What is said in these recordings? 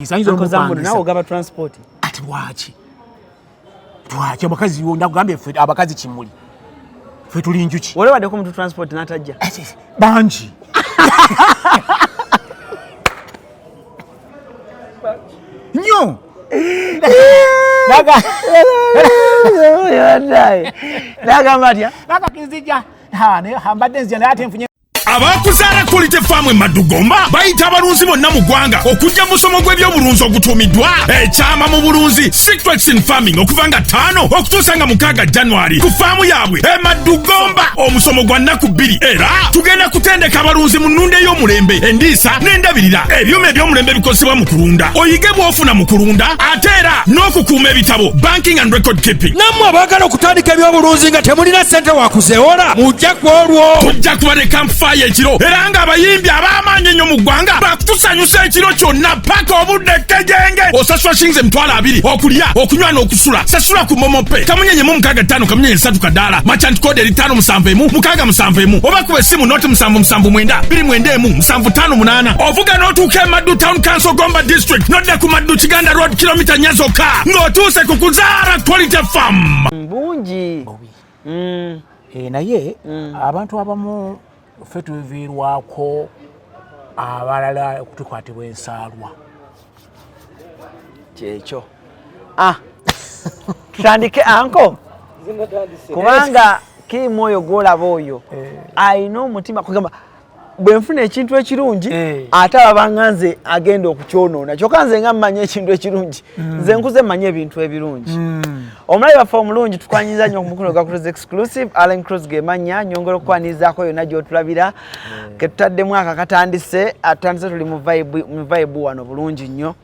Ayinza Nawe omupangisa. Ogaba transport. Ati lwaki, lwaki abakazi, ndakugambye ffe abakazi kimuli, ffe tuli njuki. Wali waddeko omuntu transport n'atajja? Bangi. Nnyo. Nagamba atya? Nagakizija mbadde nzija, naye ate nfunye. Abakuzaala Quality Farm e Maddugomba bayita abalunzi bonna mu ggwanga okujja mu musomo gw'ebyobulunzi ogutuumiddwa Ekyama mu Bulunzi, Secrets in Farming, okuva nga 5 okutuusa nga 6 January ku faamu yaabwe e Maddugomba. Omusomo gwa nnaku 2 era tugenda kutendeka abalunzi mu nnunda ey'omulembe, endiisa n'endabirira, ebyuma eby'omulembe ebikozesebwa mu kulunda, oyige bw'ofuna mu kulunda, ate era n'okukuuma ebitabo, banking and record keeping. Nammwe abaagala okutandika ebyobulunzi nga temulina ssente wakuzeewola, mujja ku olwo. Tujja kuba ne campfire ekiro era ng'abayimbi ab'amaanyi ennyo mu ggwanga bakutusanyusa ekiro kyonna paka obudde kkejenge. Osasula shillings 20,000 okulya, okunywa n'okusula. Sasula ku MoMo Pay #165#3 kadaala, merchant code eri 571671, oba kuba essimu 0779 291 758. Ovuga n'otuuka e Maddu Town Council, Gomba District, nodda ku Maddu Kiganda Road, kilomita 4 zokka ng'otuuse ku Kuzaara Quality Farm. Bungi. Eh, naye abantu abamu ffe tuviirwako abalala okutukwatibwa ensaalwa. Kyekyo. Ah, tutandike anko, kubanga kiimu oyo gwolaba oyo ayina omutima kugamba bwe nfuna ekintu ekirungi, ate ababanga nze agenda okukyonoona. Kyokka nze nga mmanyi ekintu ekirungi, nze nkuze mmanyi ebintu ebirungi. Omulabi waffe omulungi, tukwaniriza nnyo ku mukuno gwa Cruise Exclusive. Allen Cruz gemanya nyongera okukwanirizaako yonna gy'otulabira. Ketutaddemu aka katandise, atandise, tuli mu vibe wano bulungi nnyo.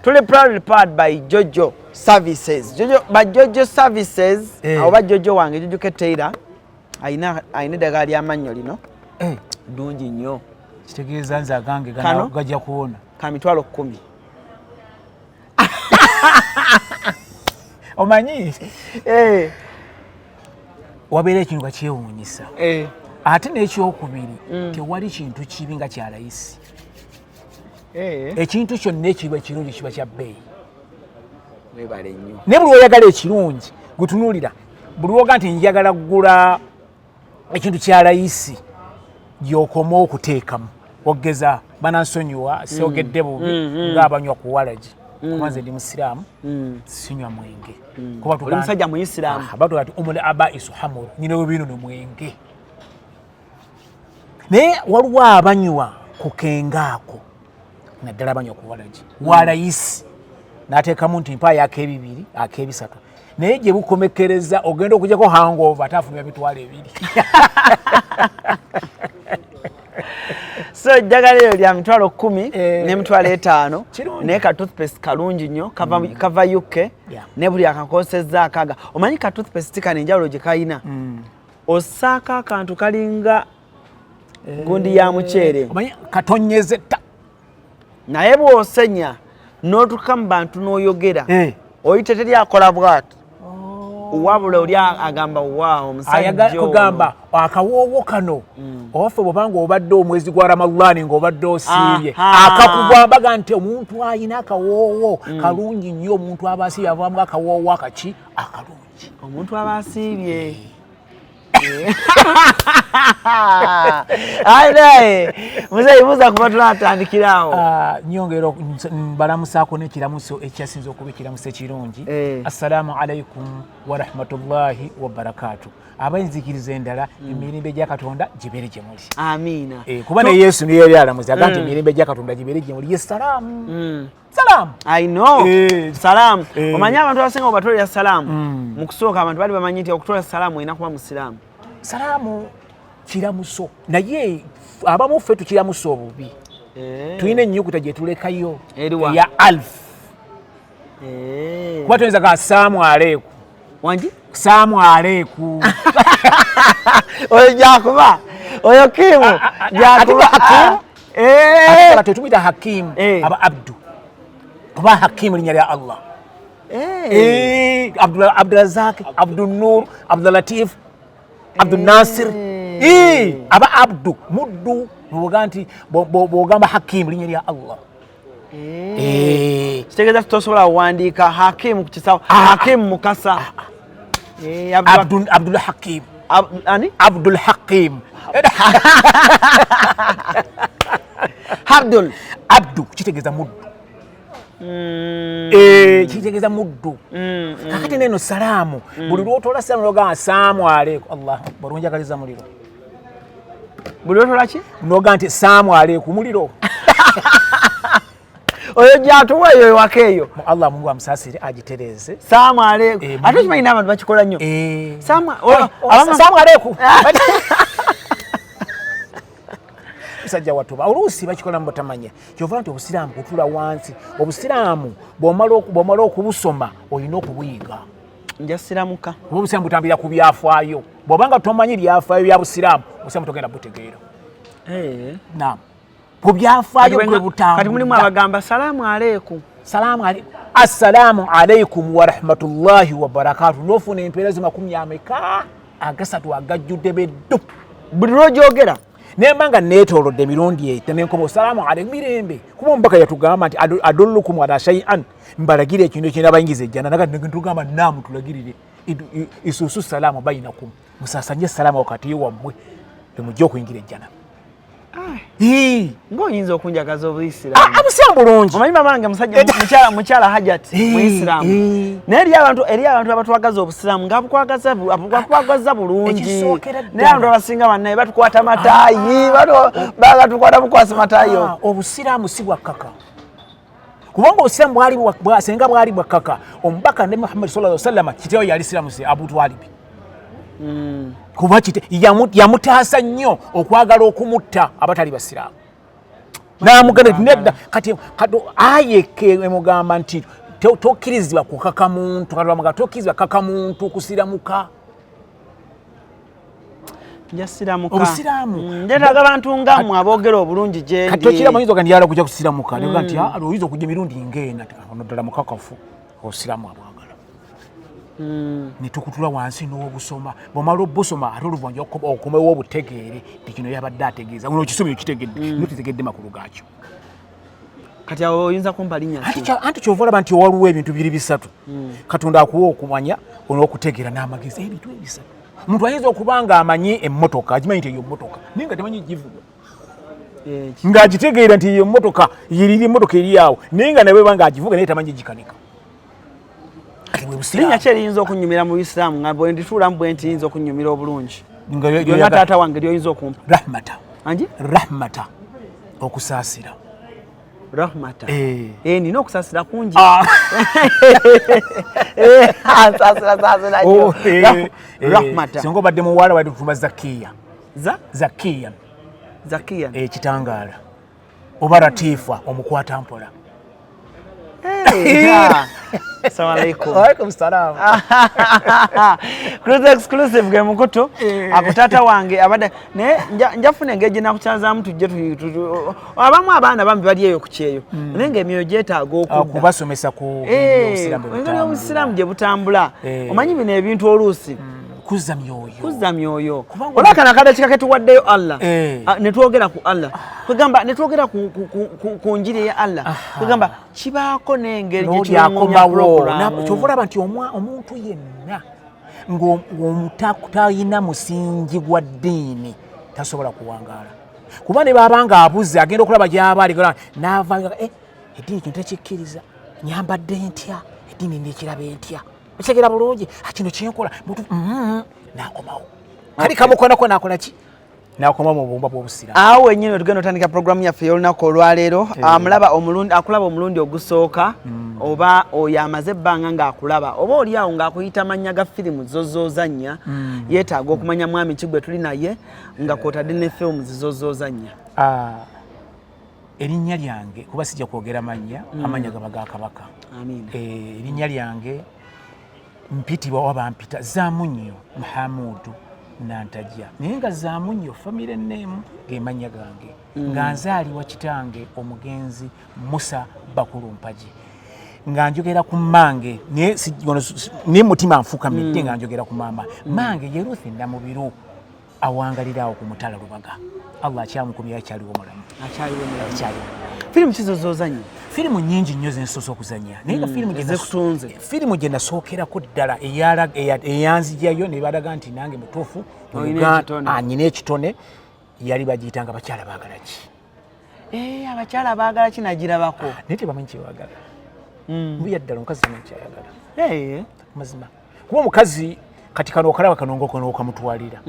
Tuli proudly powered by Jojo Services. Jojo, ba Jojo Services, abo ba Jojo wange, Jojo Keteira ayina eddagala ly'amannyo lino, ddungi nnyo. Kitegeeza nze agange Kano? gajja kuwona. Ka 100,000. Omanyi wabeera ekintu nga kyewuunyisa, ate n'ekyokubiri, tewali kintu kibi nga kyalayisi. Ekintu kyonna ekiba ekirungi kiba kya bbeeyi. Webale nnyo. Naye buli oyagala ekirungi gutunuulira, buli woga nti njagala kugula ekintu kya layisi, gyokoma okuteekamu. Ogeza banansonyiwa, syogedde bubi, ngaabanywa ku walagi, kuba nze ndi musiraamu, sinywa mwenge. Kuba Oli musajja muyisiraamu. Ah, batuga nti umul abaisu hamuru, nyina webino no mwenge. Naye waliwo abanywa ku kengaako, naddala abanywa ku walagi walayisi, n'ateekamu nti mpaayo ak'ebibiri, ak'ebisatu, naye gye bukomekereza ogenda okujjako hangover, ate afulumya 20,000. So eddagala eryo lya 10,000 n'50,000. Kirungi. Naye ka toothpaste kalungi nnyo, kava UK. Ne buli akakosezza akaga, omanyi ka toothpaste kano enjawulo gye kalina, ossaako akantu kalinga gundi ya muceere. Omanyi katonyeze ta. Naye bw'osenya n'otuuka mu bantu n'oyogera, oyite teri akola bwati, wabula oli agamba wa omusajja Ayagala ono. kugamba akawoowo kano owaffe, bwobanga obadde omwezi gwa Ramadani ng'obadde osiibye, akakugwambaga nti omuntu ayina akawoowo kalungi nnyo. Omuntu aba asiibye avaamu akawoowo akaki akalungi. Omuntu aba asiibye. Aye muzeeyi, buuza kuba tunatandikirawo. Ah, nyongera mbalamusaako n'ekiramuso ekyasinza okuba ekiramuso ekirungi. Assalaamu alaikum warahmatullahi wabarakatu. Abenzikiriza endala, emirembe gya Katonda gibeere gye muli. Amiina. Eh, kuba ne Yesu niye yali alamuzi aga nti emirembe gya Katonda gibeere gye muli, ye salaamu salaamu. I know. Salaamu. Omanyi abantu abasinga bwe batolera salaamu, mu kusooka abantu bali bamanyi nti okutola salaamu olina kuba musiraamu. Salaamu kiramuso, naye abamu ffe tukiramusa obubi. Tulina ennyukuta gye tulekayo. Eriwa? Eya alf. Kuba toyinza ga saamu aleeku. Wangi? Saamu aleeku. Oyo gyakuba oyo kimu. Ate gyakuba. Hakimu? Ate tetumuyita Hakimu. Aba Abdu, kuba Hakimu linnya lya Allah. Eh, Abdurazak, Abdunur, Abdulatif, Abdunasir. Eh, aba Abdu, muddu. Bwoga nti bwogamba Hakimu, linnya lya Allah. Eh. Kitegeeza tosobola kuwandiika Hakimu ku kisawo. Ah. Hakimu Mukasa. Abdul Hakim. Ani? Abdul Hakim. Abdul. Abdu kitegeeza muddu. Kitegeeza muddu. Kakati neno salaamu, buli lwotola salaamu nogamba saamu aleikum. Allahu akbar, onjagaliza muliro. Buli lwotola ki? Noga nti saamu aleikum muliro. Oyo gyatuwa eyo ewaka eyo. Allah Mungu amusaasire agitereeze. Saamu aleikum. Ate okimanyi n'abantu bakikola nnyo. Saamu, Saamu aleikum. Musajja watuba oluusi bakikola mu butamanya. Kyova nti obusiraamu kutula wansi. Obusiraamu bw'omala okubusoma olina okubuyiga. Njasiramuka. Kuba obusiraamu butambulira ku byafaayo. Bw'obanga tomanyi byafaayo bya busiraamu, obusiraamu togenda butegeera. Naam. Ku byafaayo bwe butambulira. Kati mulimu abagamba salaamu aleikum. Salaamu aleikum. Assalaamu aleikum wa rahmatullahi wa barakatuh. N'ofuna empeera zo 33 agajjudde beddu. Buli lw'ogyogera. Nemba nga neetoolodde emirundi eyo nenkoma salaamu aleikum mirembe. Kuba omubaka yatugamba nti adullukum ala shay'an, mbalagire ekintu ekinabayingiza ejjana. Naga ntugamba naamu tulagirire. Isusu salaamu bainakum, musaasanye salaamu wakati wammwe temujja okuyingira ejjana. Ng'oyinza okunjagaza obuyisiraamu. Obusiraamu bulungi. Omanyi mama wange musajja mukyala Hajat muyisiraamu. Naye eri abantu abatwagaza obusiraamu nga bukwagaza bulungi. Naye abantu abasinga bannaye batukwata mataayi, bagatukwata bukwasi mataayi. Obusiraamu si bwa kkaka. Kubanga obusiraamu bwali senga bwali bwa kkaka, omubaka ne Muhammad sallallahu alaihi wasallam kitaawe yali siraamu si Abu Talib. Kuba yamutaasa nnyo okwagala okumutta abatali basiraamu. N'amugamba nti nedda, kati ayeke emugamba nti tokkirizibwa kukaka muntu, kati bamugamba tokkirizibwa kukaka muntu kusiramuka. Njasiramuka. Obusiraamu. Ndeetaaga abantu nga mmwe aboogera obulungi gye ndi. Kati tokiramu oyinza okugamba nti yala kujja kusiramuka. Naye nti, oyinza okujja emirundi ng'ena, ono ddala mukakafu obusiraamu abwagala. Ne tukutula wansi n'obusoma. Bw'omala obusoma ate oluvannyuma okomewo obutegeere nti kino yabadde ategeeza. Ono okisomye okitegedde, naye totegedde makulu gaakyo. Kati awo oyinza kumpa linnya ki? Anti ky'ova olaba nti waliwo ebintu biri bisatu. Katonda akuwa okumanya, n'okutegeera n'amagezi. Ebintu ebisatu. Omuntu ayinza okuba ng'amanyi emmotoka, agimanyi nti eyo mmotoka, naye nga tamanyi givuga. Ng'agitegeera nti eyo mmotoka, yeriri emmotoka eri awo, naye nga naye bw'aba ng'agivuga naye tamanyi gikanika. Linnya ki eriyinza okunnyumira mu Isiraamu nga bwe ndituulamu bwe nti yinza okunnyumira obulungi? Nga taata wange ly'oyinza okumpa. Rahmata. Angi? Rahmata. Okusaasira. Rahmata. Nina okusaasira kungi. Saasira nnyo. Rahmata. Singa obadde muwala wadde tutuma Zakiya. Zakiya. Zakiya. Ekitangaala. Oba Latifa omukwata mpola. Assalamu alaikum. Wa alaikum salam. Cruise exclusive ge mukutu. Ako taata wange abadde naye njafuna engeri gye nakukyazaamu tujje abamu abaana bambi bali eyo ku kyeyo. Naye ng'emyoyo gyetaaga okudda. Kubasomesa ku engeri obusiraamu gye butambula. Omanyi bino ebintu oluusi. Kuzza myoyo. Kuzza myoyo. Olaba kano akadakiika ke tuwaddeyo Allah. Ne twogera ku Allah. Kwegamba ne twogera ku njiri ya Allah. Kwegamba kibaako n'engeri gye kirungamya programu. Kyova olaba nti omuntu yenna ng'omutalina musingi gwa ddiini tasobola kuwangaala. Kuba ne bw'aba ng'abuze agenda okulaba gy'aba ali, n'ava eddiini kino tekikkiriza, nyambadde ntya, eddiini ndikiraba entya. Okitegera bulungi, kino kyenkola, n'akomawo. Kali kamukonako n'akola ki? N'akoma mu bubumba bw'obusiraamu. Awo wennyini tugenda otandika programu yaffe ey'olunaku olwaleero. Amulaba omulundi, akulaba omulundi ogusooka, oba oyo amaze ebbanga ng'akulaba, oba oli awo ng'akuyita mannya ga firimu z'ozozannya, yeetaaga okumanya mwami ki gwe tuli naye nga kw'otadde ne firimu z'ozozannya. Erinnya lyange, kuba sijja kwogera mannya, amannya gaba ga kabaka. Erinnya lyange mpitibwa oba bampita Zamunnyo Muhamudu Nantajja, naye nga Zamunnyo family name ge mannya gange. Nga nzaalibwa kitange omugenzi Musa Bakulu Mpagi. Nga njogera ku mmange, naye mutima nfukamidde nga njogera ku maama. Mmange ye Ruth Namubiru. Awangalira awo ku mutala Lubaga. Allah akyamukumye, akyaliwo mulamu. Akyaliwo mulamu. Akyaliwo mulamu. Firimu kizo zozanye? Firimu nyingi nnyo zensoose okuzanya, naye nga firimu gye Ezikutunze. Firimu gye nasookerako ddala eyanzijayo ne balaga nti nange mutuufu mu Olina ekitone. Ah, nyina ekitone, yali bagiyitanga Bakyala Baagala Ki. Eh, Abakyala Baagala Ki, nagirabako. Naye tebamanyi kyebagala. Mbuya ddala omukazi tamanyi kyayagala. Mazima, kuba omukazi kati kano okalaba kano ngaokono okamutwalira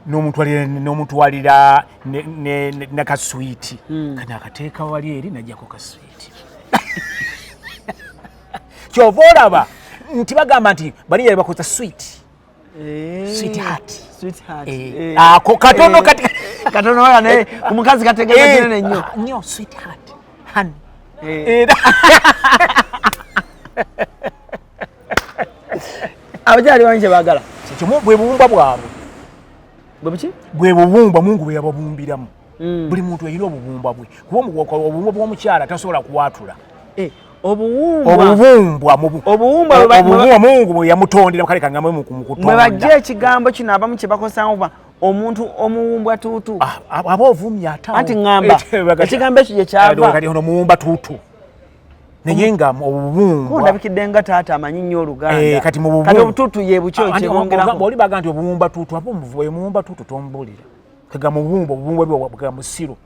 n'omutwalira nakaswiti kano akateeka wali eri najjako kaswiti. Kyova olaba nti bagamba nti bali yali bakozesa sweet, sweetheart. Sweetheart. Ako katono kati. Katono wala, naye omukazi kategeeza kinene nnyo. Ah, nnyo, sweetheart, honey. Era Abakyala bangi kyebaagala. Kimu bwe bubumbwa bwabwe. Bwe buki? Bwe bubumbwa Mungu bwe yababumbiramu. Buli muntu erina obubumbwa bwe, kuba obubumbwa bw'omukyala tasobola kuwatula. Eh, obuwumbwa. Obubumbwa Obuwumbwa obubumbwa Mungu bwe yamutondera, kale kangambe mu mwe kutonda. Bajja ekigambo kino abamu kye bakozesa okuba omuntu omuwumbwa tuutu. Ah, aba ovumye ate awo. Anti ŋŋamba, ekigambo ekyo gye kyava. Kati ono muwumba tuutu, naye nga obubumbwa Ndabikidde nga taata amanyi nnyo Oluganda. Eh, kati mu bubumbwa- Kati obutuutu ye bukyo Ah, anti kyebongerako. oli baga nti obuwumba tuutu, aba omuwumba tuutu tomubuulira kega mubumbwa obubumbwa bwe bwa musiru.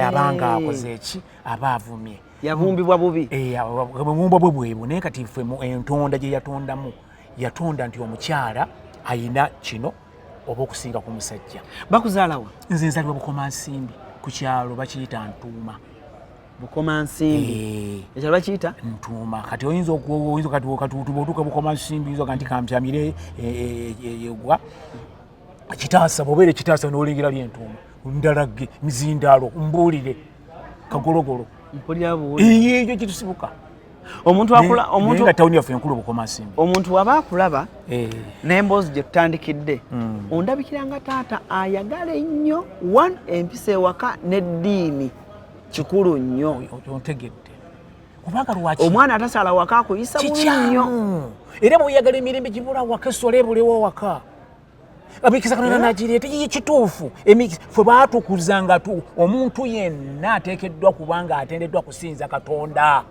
Abanga akoze eki, aba avumye. Yabumbibwa bubi. Eh, obubumbwa bwe bwebwo. Naye kati ffe mu entonda gye yatondamu, yatonda nti omukyala ayina kino oba okusinga ku musajja. Bakuzaalawa? Nze nzalibwa Bukomansimbi, ku kyalo bakiyita Ntuuma. Bukomansimbi? Eh. Ekyalo bakiyita Ntuuma. Kati oyinza oyinza kati kati otuuka Bukomansimbi, oyinza oga nti kampyamire egwa Kitaasa, bwobeera Kitaasa n'olingira lyentuuma ndalage mizindaalo mbuulire kagologolo. Mpulira buwuli. Ekyo kitusibuka. Omuntu akula Naye omuntu nga tawuni yaffe enkulu Bukomansimbi. Omuntu waba akulaba n'emboozi gye tutandikidde, ondabikira nga taata ayagala ennyo one empisa ewaka n'eddiini kikulu nnyo. Ontegedde, kubanga lwaki? Omwana atasaala waka akuyisa bubi nnyo. Kikyamu, era bweyagala emirembe gibula waka, esola ebulewo waka, emikisa Katonda nagireeta. Ye kituufu, ffe baatukuza nga omuntu yenna ateekeddwa kubanga atendeddwa kusinza Katonda.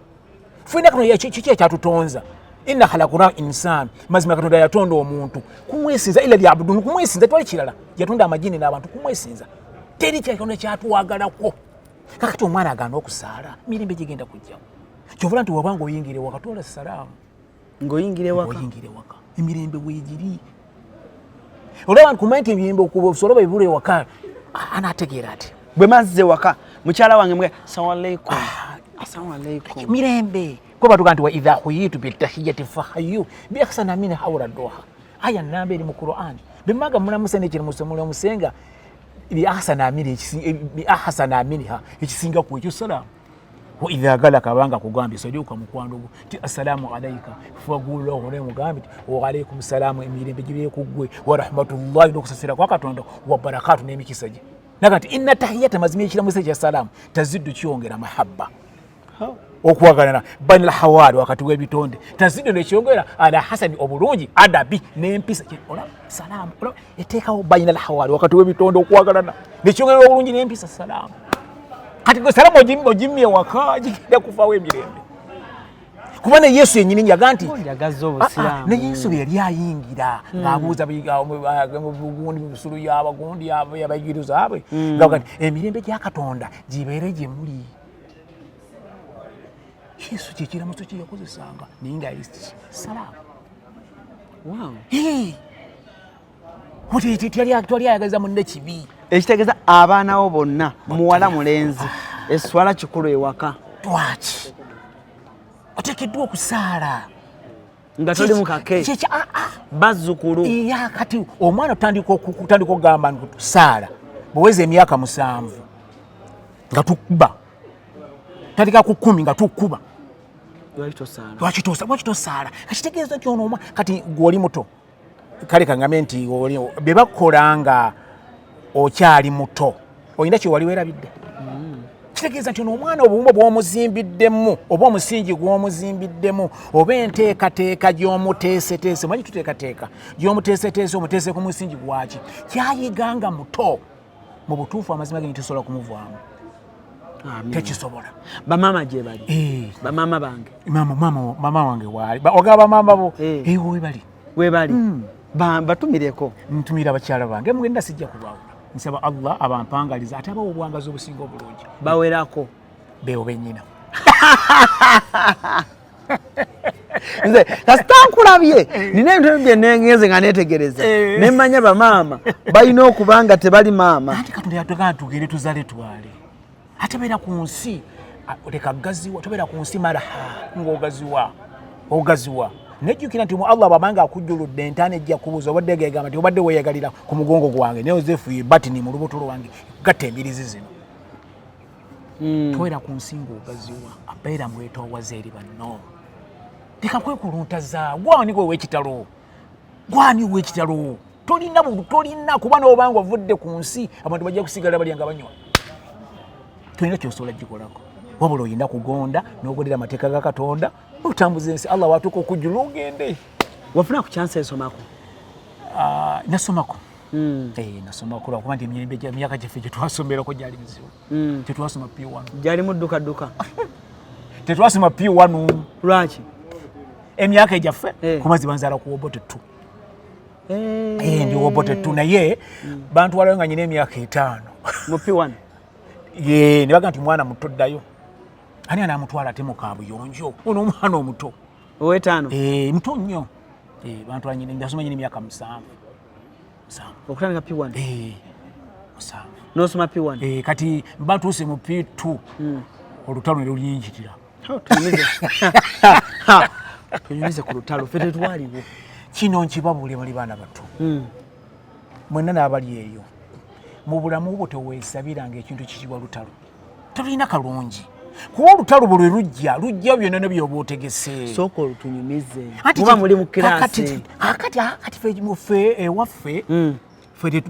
Ffenna Katonda kiki ekyatutonza? Inna khalakuna insan, mazima Katonda yatonda omuntu kumwesinza, illa liyabudun, kumwesinza, twali kirala. Yatonda amajini n'abantu kumwesinza, teri kyakatonda kyatwagalako. Kakati omwana agaana okusaala, mirembe gigenda kujjawo. Kyovula nti wabanga oyingira ewaka tola salaamu. Ng'oyingira ewaka. Oyingira ewaka, emirembe weegiri. Olaba nkumanya nti emirembe okusobola bebula ewaka, anaategeera ati Bwe mazze ewaka mukyala wange mwe, assalamu alaikum, assalamu alaikum. Mirembe, kuba batuga nti wa idha huyitu bitahiyati fahayu biahsana minha au radduha, aya namba eri mu Quran. Bemaga mulamuse nekiramuso mulamusenga biahsana minha, ekisinga ku ekyo salaamu. Wa idha galaka, abanga kugambye sadiuka mukwano gwo ti assalamu alaika, fagulahu, naye mugambe ti wa alaikum salaamu, emirembe gibeere ku ggwe, wa rahmatullahi, n'okusasira kwa Katonda, wa barakatu, n'emikisa gye. Naga nti inna tahiyata, mazima ekiramuso ekya salaamu, taziddu, kyongera mahabba, okwagalana, baina lhawaali, wakati w'ebitonde, taziddu, nekyongera ala hasani, obulungi, adabi, n'empisa. Olaba salaamu, olaba eteekawo baina lhawaali, wakati w'ebitonde okwagalana, nekyongera obulungi n'empisa salaamu. Kati gwe salaamu ogimmye waka, gigenda kuvawo emirembe, kuba ne Yesu yenyini yaga nti Njagaza Ah, ah, Obusiraamu. ne Yesu bwe yali ayingira ng'abuuza gundi busulu yabagundi abayigiriza abwe nga nti emirembe gya Katonda gibeere gye muli. Yesu kyekiramuso kye yakozesanga, naye nga yali salaamu. Wow. Twali ayagaliza munne kibi. Ekitegeeza abaana bo bonna, muwala mulenzi, eswala kikulu ewaka. Lwaki oteekeddwa okusaala? Nga toli mukake. Ah, ah. Bazzukulu. Iya, kati omwana otandika okugamba nti tusaala bweweza emyaka 7 nga tukuba, tandika ku 10 nga tukuba. Lwaki tosaala? Lwaki tosaala? Kakitegeeza nti ono kati gwe oli muto, kale kaŋŋambe nti bye bakola nga okyali muto, olina kyewali weerabidde. Kitegeeza nti ono omwana obuwumbo bw'omuzimbiddemu oba omusingi gw'omuzimbiddemu oba enteekateeka gy'omuteeseteese, manyi tuteekateeka gy'omuteeseteese, omuteese ku musingi gwaki kyayiga nga muto. Mu butuufu amazima genyi tosobola kumuvaamu, tekisobola. Bamaama gye bali? Bamaama bange. Mama wange waali. Ogaba bamaama bo? Webali. Webali. Batumireko. Ntumira abakyala bange mugenda, sijja kubaawula. Nsaba Allah abampangaliza ate abawa obuwangazi obusinga obulungi. Bawerako. Beebo bennyina. Nze kasita nkulabye, nina ebintu bye nengenze nga neetegereza, nemmanya bamaama balina okuba nga tebali maama. Anti Katonda yatugamba tugende tuzale twale, ate beera ku nsi, leka gaziwa, tobeera ku nsi maraha ng'ogaziwa ogaziwa. Nejjukira nti mu Allah bw'abanga akujjuludde entaana ejja kubuuza, obadde gegamba nti obadde weeyagalira ku mugongo gwange ne Yosefu ye batini mu lubuto lwange gatta embirizi zino. Tobeera ku nsi ng'ogaziwa, abeera mwetoowaze eri banno, leka kwekuluntaza. Gwani gwe w'ekitalo? Gwani w'ekitalo? Tolina tolina kuba n'obanga ovudde ku nsi, abantu bajja kusigala balya nga banywa. Tolina kyosobola gikolako, wabula olina kugonda n'ogoberera amateeka ga Katonda, otambuza ensi. Allah watuuka okujjula ogende. Wafuna ku chance esomako? Ah, nasomako. Nasomako lwakuba nti emirembe emyaka gyaffe gye twasomerako gyali mizibu. Tetwasoma P1. Gyali mu ddukadduka. Tetwasoma P1. Lwaki? Emyaka egyaffe, kuba zibanzaala ku Obote 2. Ndi Obote 2, naye bantwalayo nga nyina emyaka 5. Mu P1? Ye, ne baga nti mwana muto, ddayo. Ani anaamutwala ate mu kaabuyonjo ono omwana omuto? Ow'etaano? Eh, muto nnyo. Bantwala nyina, nasoma nyina emyaka 7, 7. Okutandika P1? Eh, 7. N'osoma P1? Eh, kati mba ntuuse mu P2, olutalo ne lunyinjirira. Oh, tunyumize. Tunyumize ku lutalo, ffe tetwaliwo. Kino nkibabuulire, muli baana bato mwenna n'abali eyo, mu bulamu bwo teweesabiranga ekintu kikibwa lutalo. Tolina kalungi, kuba olutalo bwe lujja, lujja byonna ne byoba otegese. Sooka olutunyumize. Anti muba muli mu kiraasi. Kakati ffe ewaffe, ffe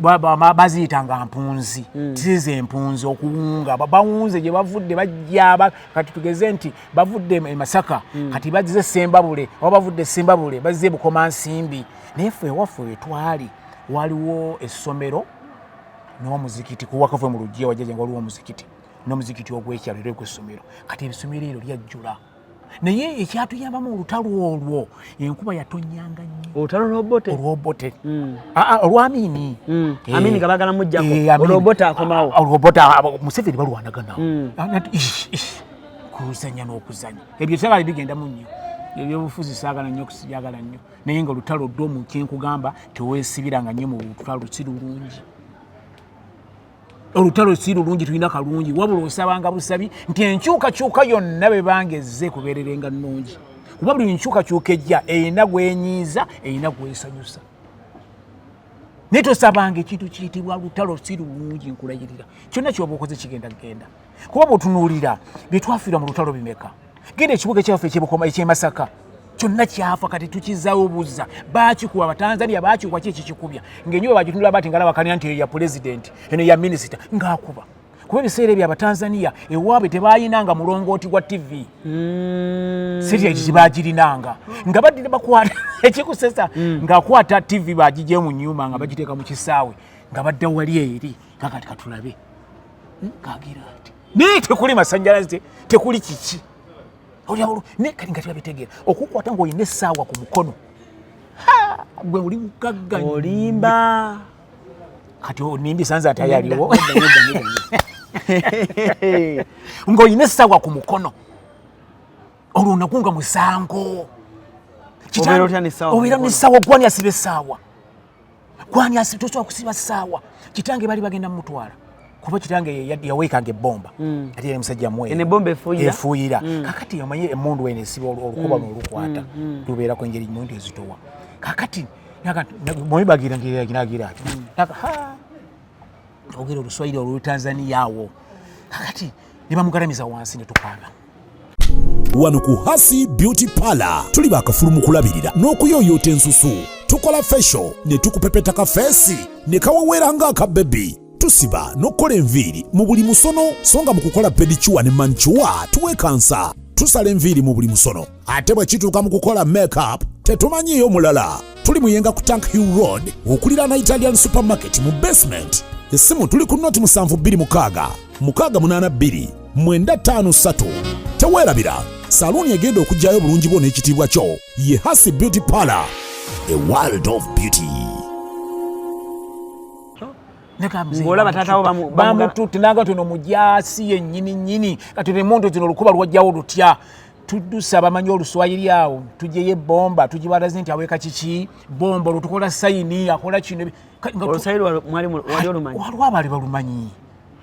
baziyitanga mpunzi. Tizize empunzi okuwunga. Bawunze gye bavudde bajja, kati tugeze nti bavudde e Masaka, kati bazze Sembabule, oba bavudde Sembabule bazze Bukomansimbi. Naye ffe ewaffe wetwali waliwo essomero n'omuzikiti. Kuwakafe mu lujja wajjaja nga waliwo omuzikiti n'omuzikiti ogw'ekyalo era ogw'essomero. Kati ebisomero eryo lyajjula, naye ekyatuyambamu olutalo olwo, enkuba yatonyanga nnyo. Olutalo lw'Obote? Olw'Obote. Ah, ah, olw'Amini. Amini nga baagala muggyako. Amini. Olw'Obote akomawo. Ah, olw'Obote, Museveni balwanagana. Nati, ish, ish, kuzanya n'okuzanya ebyo sagala bigendamu nnyo. Ebyobufuzi saagala nnyo, kusijagala nnyo, naye nga olutalo ddo mu kyenkugamba, teweesibiranga nnyo mu lutalo, si lulungi. Olutalo si lulungi, tulina kalungi, wabula osabanga busabi nti enkyukakyuka yonna bwebanga ezze kubeererenga nnungi, kuba buli nkyukakyuka ejja erina gwenyiiza, erina gwesanyusa. Naye tosabanga ekintu kiyitibwa lutalo, si lulungi, nkulayirira. Kyonna kyoba okoze kigenda kugenda, kuba bwotunuulira byetwafiirwa mu lutalo bimeka. Genda ekibuga ekyaffe ekyebukoma ekyemasaka kyonna kyafa, kati tukizaawo buzza. Bakikuba Abatanzania, bakikuba ki ekikikubya ng'ennyumba bagitunula bati nga labakanira nti eyo ya pulezidenti, eno ya minisita ng'akuba, kuba ebiseera ebyo Abatanzania ewaabwe tebayinanga mulongooti gwa TV. Seti ekyo kibagirinanga nga baddira bakwata ekikusesa, ng'akwata TV bagigye mu nyumba nga bagiteeka mu kisaawe, nga badda wali eri kakati katulabe kagira ati, naye tekuli masanyalaze, tekuli kiki. Naye kati nga tebabitegeera, okukwata ng'olina essaawa ku mukono, Ha, gwe oli mugagga nnyo. Olimba. Kati onimbisa nze ate ayaliwo. Nedda, nedda, nedda, nedda. Ng'olina essaawa ku mukono, olwo nagwo nga musango. Obeera otya n'essaawa ku Obeera mukono? N'essaawa, gwani asiba essaawa? Gwani asiba? Tosobola kusiba ssaawa. Kitange bali bagenda mumutwala, kuba kitange yaweekanga ebbomba, ate yali musajja mweru. Eno ebomba efuuyira? Efuuyira. Kakati omanyi emundu eno esiba olukuba n'olukwata lubeerako engeri mundu ezitowa. Kakati mwebagira nagira ati ogera oluswayiri olw'Tanzania awo, kakati ne bamugalamiza wansi ne tukaaba. Wano ku Hasi Beauty Parlor tuli bakafulu mu kulabirira n'okuyooyoota ensusu. Tukola facial ne tukupepeta ka face ne kaweweera ng'akabebi. Tusiba n'okukola enviiri mu buli musono, so nga mu kukola pedicure ne manicure tuwekansa. Tusala enviiri mu buli musono, ate bwe kituuka mu kukola makeup tetumanyiiyo mulala. Tuli Muyenga ku Tank Hill Road okuliraana Italian Supermarket mu basement. Essimu tuli ku noti 726 682 953. Teweerabira, saluuni egenda okuggyayo obulungi bwo n'ekitiibwa kyo ye Hasi Beauty Parlor, a world of beauty. Ng'olaba taata wo Bamututte nanga tuno mujaasi yennyini nnyini. Kati emundu zino olukuba lwajjawo lutya? Tuddusa abamanyi oluswayiri awo, tugyeyo ebbomba tugibalaze nti aweeka kiki bomba, olwo tukola sayini akola kino. Oluswayiri wali olumanyi? Waliwo abaali balumanyi.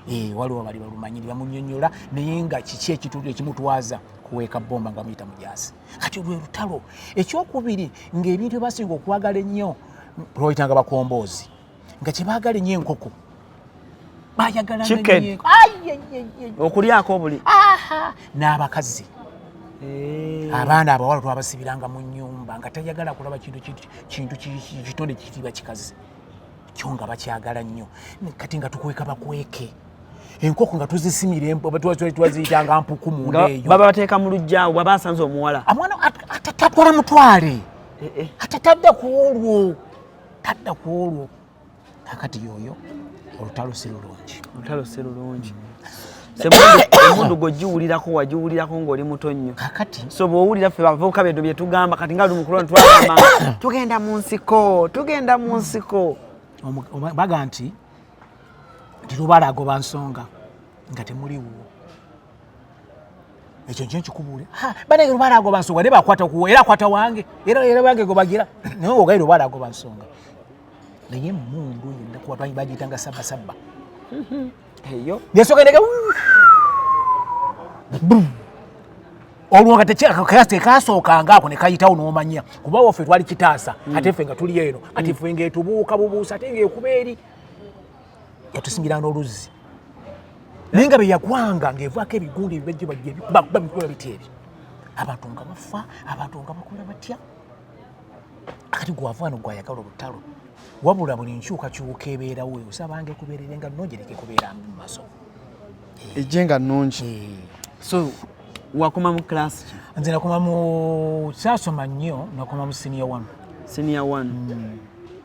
Eh, waliwo abaali balumanyi ne bamunyonyola, naye nga kiki ekitundu ekimutwaza kuweeka bomba nga muyita mujaasi? Kati lwe lutalo. Ekyokubiri, ng'ebintu byebasinga okwagala ennyo lwayitanga bakomboozi, nga kyebaagala ennyo enkoko bayagala. Chicken. Okulyako obuli. N'abakazi. Abaana abawala twabasibiranga mu nyumba nga tayagala kulaba kintu kitonde kiyitibwa kikazi, kyo nga bakyagala nnyo. Kati nga tukweka bakweke enkoko nga tuzisimira, twaziyitanga mpuku munda Nga eyo. Baba bateeka mu luggya awo bwaba asanze omuwala. Omwana tatwala mutwale. Eh, eh. Ate tadda ku olwo, tadda ku olwo. Kakati yoyo olutalo si lulungi. Olutalo si lulungi. Emundu gwegiwulirako, wagiwulirako ng'oli muto nnyo. Kakati So bw'owulira ffe bavubuka bedo bye tugamba kati nga lumukulu twagamba tugenda mu nsiko, tugenda mu nsiko. Baga nti lubaale agoba nsonga nga temuliwo. Ekyo nkyo nkikubuule. Banange, lubaale agoba nsonga naye bakwata kuwo era akwata wange era wange gobagira, naye ogaire lubaale agoba nsonga, naye emundu yenna kuba bagiyitanga sabba sabba. Eyo. Nesooka ndege olwo nga tekasookanga ako ne kayitawo n'omanya kuba waffe twali kitaasa, ate ffe nga tuli eno, ate ffe ng'etubuuka bubuusa, ate ng'ekuba eri yatusimbira n'oluzzi, naye nga bye yagwanga ng'evaako ebigundi ebibajjo bajja babikola biti ebyo, abantu nga bafa, abantu nga bakola batya. Kati gwava wano gwayagala olutalo, wabula buli nkyukakyuka ebeerawo osabanga ekubeerere nga nnungi, ereke kubeera mbi mu maaso. Ejje nga nnungi. So wakoma mu class ki? Nze nakoma mu, saasoma nnyo, nakoma mu senior one. Senior one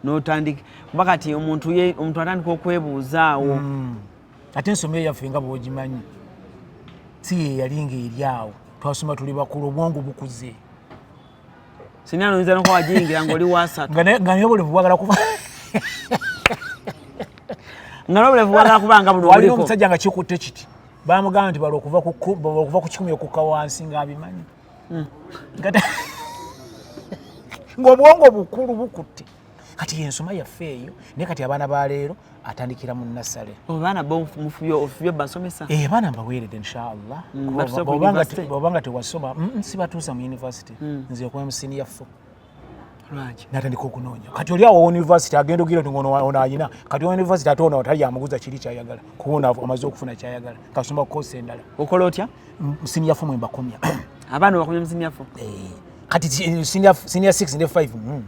n'otandika, kuba kati omuntu omuntu atandika okwebuuza awo. Ate ensoma eyaffe nga bw'ogimanyi si ye yali ng'eri awo, twasoma tuli bakulu, obwongo bukuze. Senior noyinza nokuba wagiyingira ng'oli wasatu. Nga naye obulevu bwagala kuba Nga n'obulevu bwagala kuba nga buno Walina obuliko. Omusajja nga kikutte kiti, bamugamba nti bala okuva ku 100 okukka wansi, ng'abimanyi. Ng'obwongo bukulu bukutte. Kati yensoma yaffe eyo, naye kati abaana ba leero atandikira mu nursery. Abaana bo mufubye, ofubye basomesa? Eh, abaana mbaweeredde inshallah. Batuuse ku Bw'oba nga university? Bw'oba nga tewasoma, sibatuusa mu university. Nze okuba mu senior four. Lwaki? Natandika okunoonya. Kati oli awo university agenda ogira nti ono ono ayina kati university, ate ono tali amuguza kiri kyayagala, kuba ono amaze okufuna kyayagala, kasoma course endala. Okola otya? Senior four mwe mbakomya. Abaana bakomya mu senior four? Eh, kati senior 6 ne 5,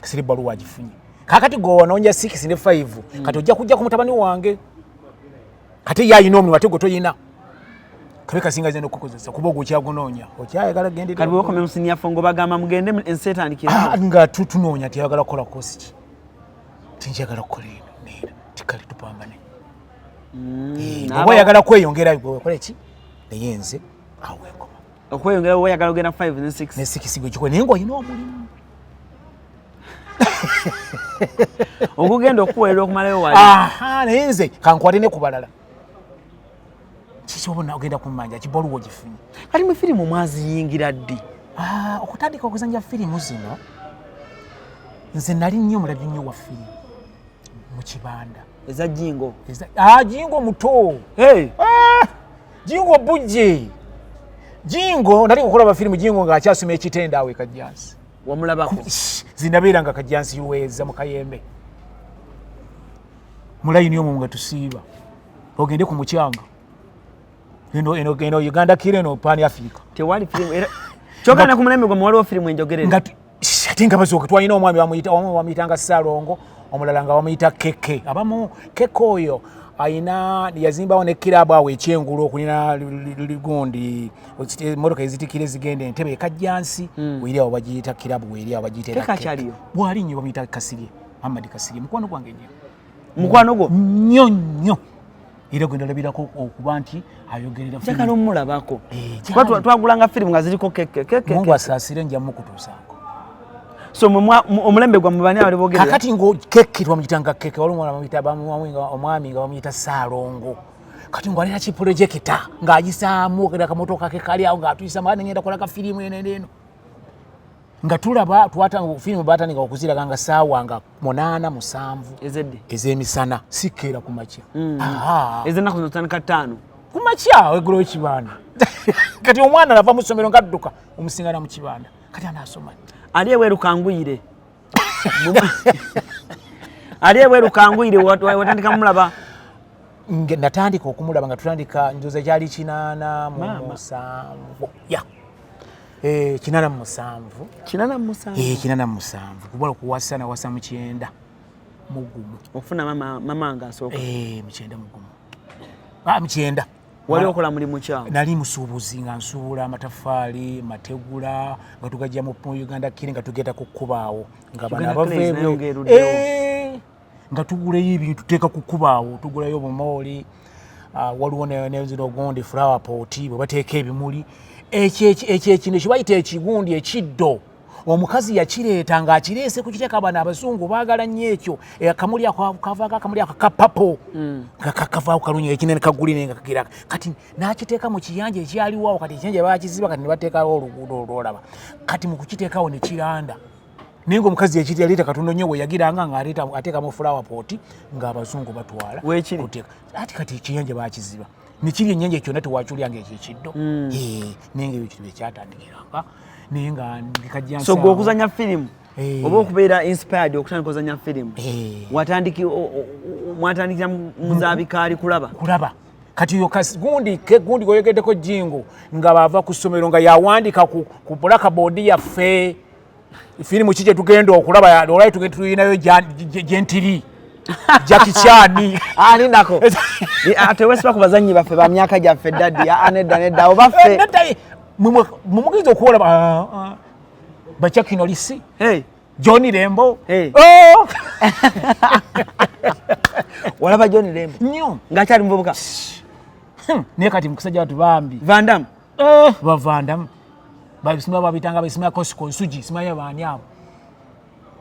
siri baluwa agifunye. Kakati gwe wanoonya 6 ne 5, kati ojja kujja ku mutabani wange, kati ye ayina omulimu ate gwe toyina. Kabe kasinga ze n'okukozesa kuba ogwo okyagunoonya, okyayagala gendera. Kati bwebakomya mu senior four ng'obagamba mugende ensi etandikira? Ah, nga tunoonya tiyagala kukola course ki, tinjagala kukola eno neera, tikale tupambane. Eh, oba oyagala kweyongerayo gwe okola ki, naye nze awo wenkoma. Okweyongera oba oyagala ogenda 5 ne 6. Ne six gwe kikola, naye ng'olina omulimu. Ogugenda okukuweerera okumalayo wali. Aha, naye nze kankwate ne ku balala, kiki oba ogenda kummanja kibaluwa ogifunye. Kati mu firimu mwaziyingira ddi? Ah, okutandika okuzanya firimu zino, nze nali nnyo omulabi nnyo wa firimu mu kibanda. Eza Jingo? Ah, Jingo muto. Hey. Ah, Jingo bujje, Jingo nali kukola bafirimu, Jingo ng'akyasoma ekitende awo e Kajjansi. Wamulabako? Zinabeera nga Kajjansi yuweeza mu Kayembe mulayini omwo nga tusiiba ogende ku mukyanga eno Uganda kiro eno Pan Africa. Tewali firimu era kyokka ne ku mulembe gwe waliwo firimu enjogerere. Nga ate nga basooka twalina omwami bamuyita, omu bamuyitanga Ssalongo, omulala nga bamuyita Keke. Abamu Keke oyo Ayina yazimbawo ne kirabu awo ekyengulu okulina gundi emotoka ezitikira ezigenda Entebe ekajjansi. Weri awo bagiyita kirabu, weri awo bagiyita era Tekakyaliyo? Bwali nnyo, bamuyita Kasirye, Muhammad Kasirye, mukwano gwange nnyo. Mukwano gwo? Nnyo nnyo, era gwe ndalabirako okuba nti ayogerera. Njagala omulabako. Eh, Kuba twagulanga firimu nga ziriko keke keke. Mungu asaasire, nja mukutuusaako. So omulembe gwammwe bani abali bogerera? Kakati ngo keke twamuyitanga keke, waliwo omwana bamuyita omwami nga bamuyita Saalongo. Kati ngwalina kiprojector ng'ayisaamu kera kamotoka ke kali awo ng'atuyisamu, ate ngenda kola ka firimu eno eno eno nga tulaba. Twatanga firimu, batandika okuziraga nga saawa nga 8, 7. Ezedde? Ez'emisana, sikkeera ku makya. Aha. Ez'ennaku zino zitandika 5. Ku makya eggulo ekibanda. Kati omwana nava mu ssomero ng'adduka omusingana mu kibanda, kati anaasoma? Ali ebweru kanguyire, ali ebweru kanguyire, watandika mulaba? Natandika okumulaba nga tutandika, njoza kyali kinaana mu Maama. musanvu ya 87. 87? 87, kuba okuwasa nawasa mu 91. Okufuna mama nga asooka? Eh, mu 91. Ah, mu 90. Wali okola mulimu kyawo? Nali musuubuzi nga nsuubula amataffaali, mategula, nga tugajja mu Uganda Clay nga tugenda ku kkubaawo nga bano Uganda abava Clays nayo ng'eruddewo. Eh, nga tugulayo ebintu tuteeka ku kkubaawo, tugulayo obumooli. Ah, waliwo nezino gundi flower pot bwe bateeka ebimuli. Ekyo ekino kibayita ekigundi ekiddo, omukazi yakireeta ng'akireese kukiteeka. Bano abazungu baagala nnyo ekyo. Akamuli ako kavaako, akamuli ako ka purple nga kavaako kalungi, ekinene kagulire nga kagira. Kati n'akiteeka mu kiyanja ekyaliwo awo. Kati ekiyanja bakiziba, kati ne bateekawo oluguudo olwolaba. Kati mu kukiteekawo ne kiranda, naye nga omukazi yakiri yaleeta katono nnyo. Bwe yagiranga ng'aleeta ateeka mu flower pot ng'abazungu batwala. Weekiri? Kuteeka. Ati kati ekiyanja bakiziba nekiri ennyanja kyonna tewakyulyanga ekyo ekiddo. Eh, naye nga ebyo kintu byekyatandikiranga, naye nga ndikajja. So gwe okuzanya firimu oba okubeera inspired okutandika ozanya firimu, mwatandikira mu zabikaali kulaba? Kulaba. Kati yo gundi ke gundi goyogeddeko jingo nga bava ku ssomero nga yawandika ku blackboard yaffe firimu ki gye tugenda okulaba. Olwayo tugenda tulinayo Jet Li, Jackie Chan. Alindako, tewesiba ku bazanyi baffe ba myaka gyaffe, daddy. Aa, nedda nedda, abo baffe. Mumugenda okuwolaba ba Chuck Norris, Hey, John Rambo. Hey. Oh! Walaba John Rambo? Nnyo. Ng'akyali muvubuka? Naye kati mukusajja watu bambi. Vandam. Bavandamu basima babitanga basima konsuji, simanya baani abo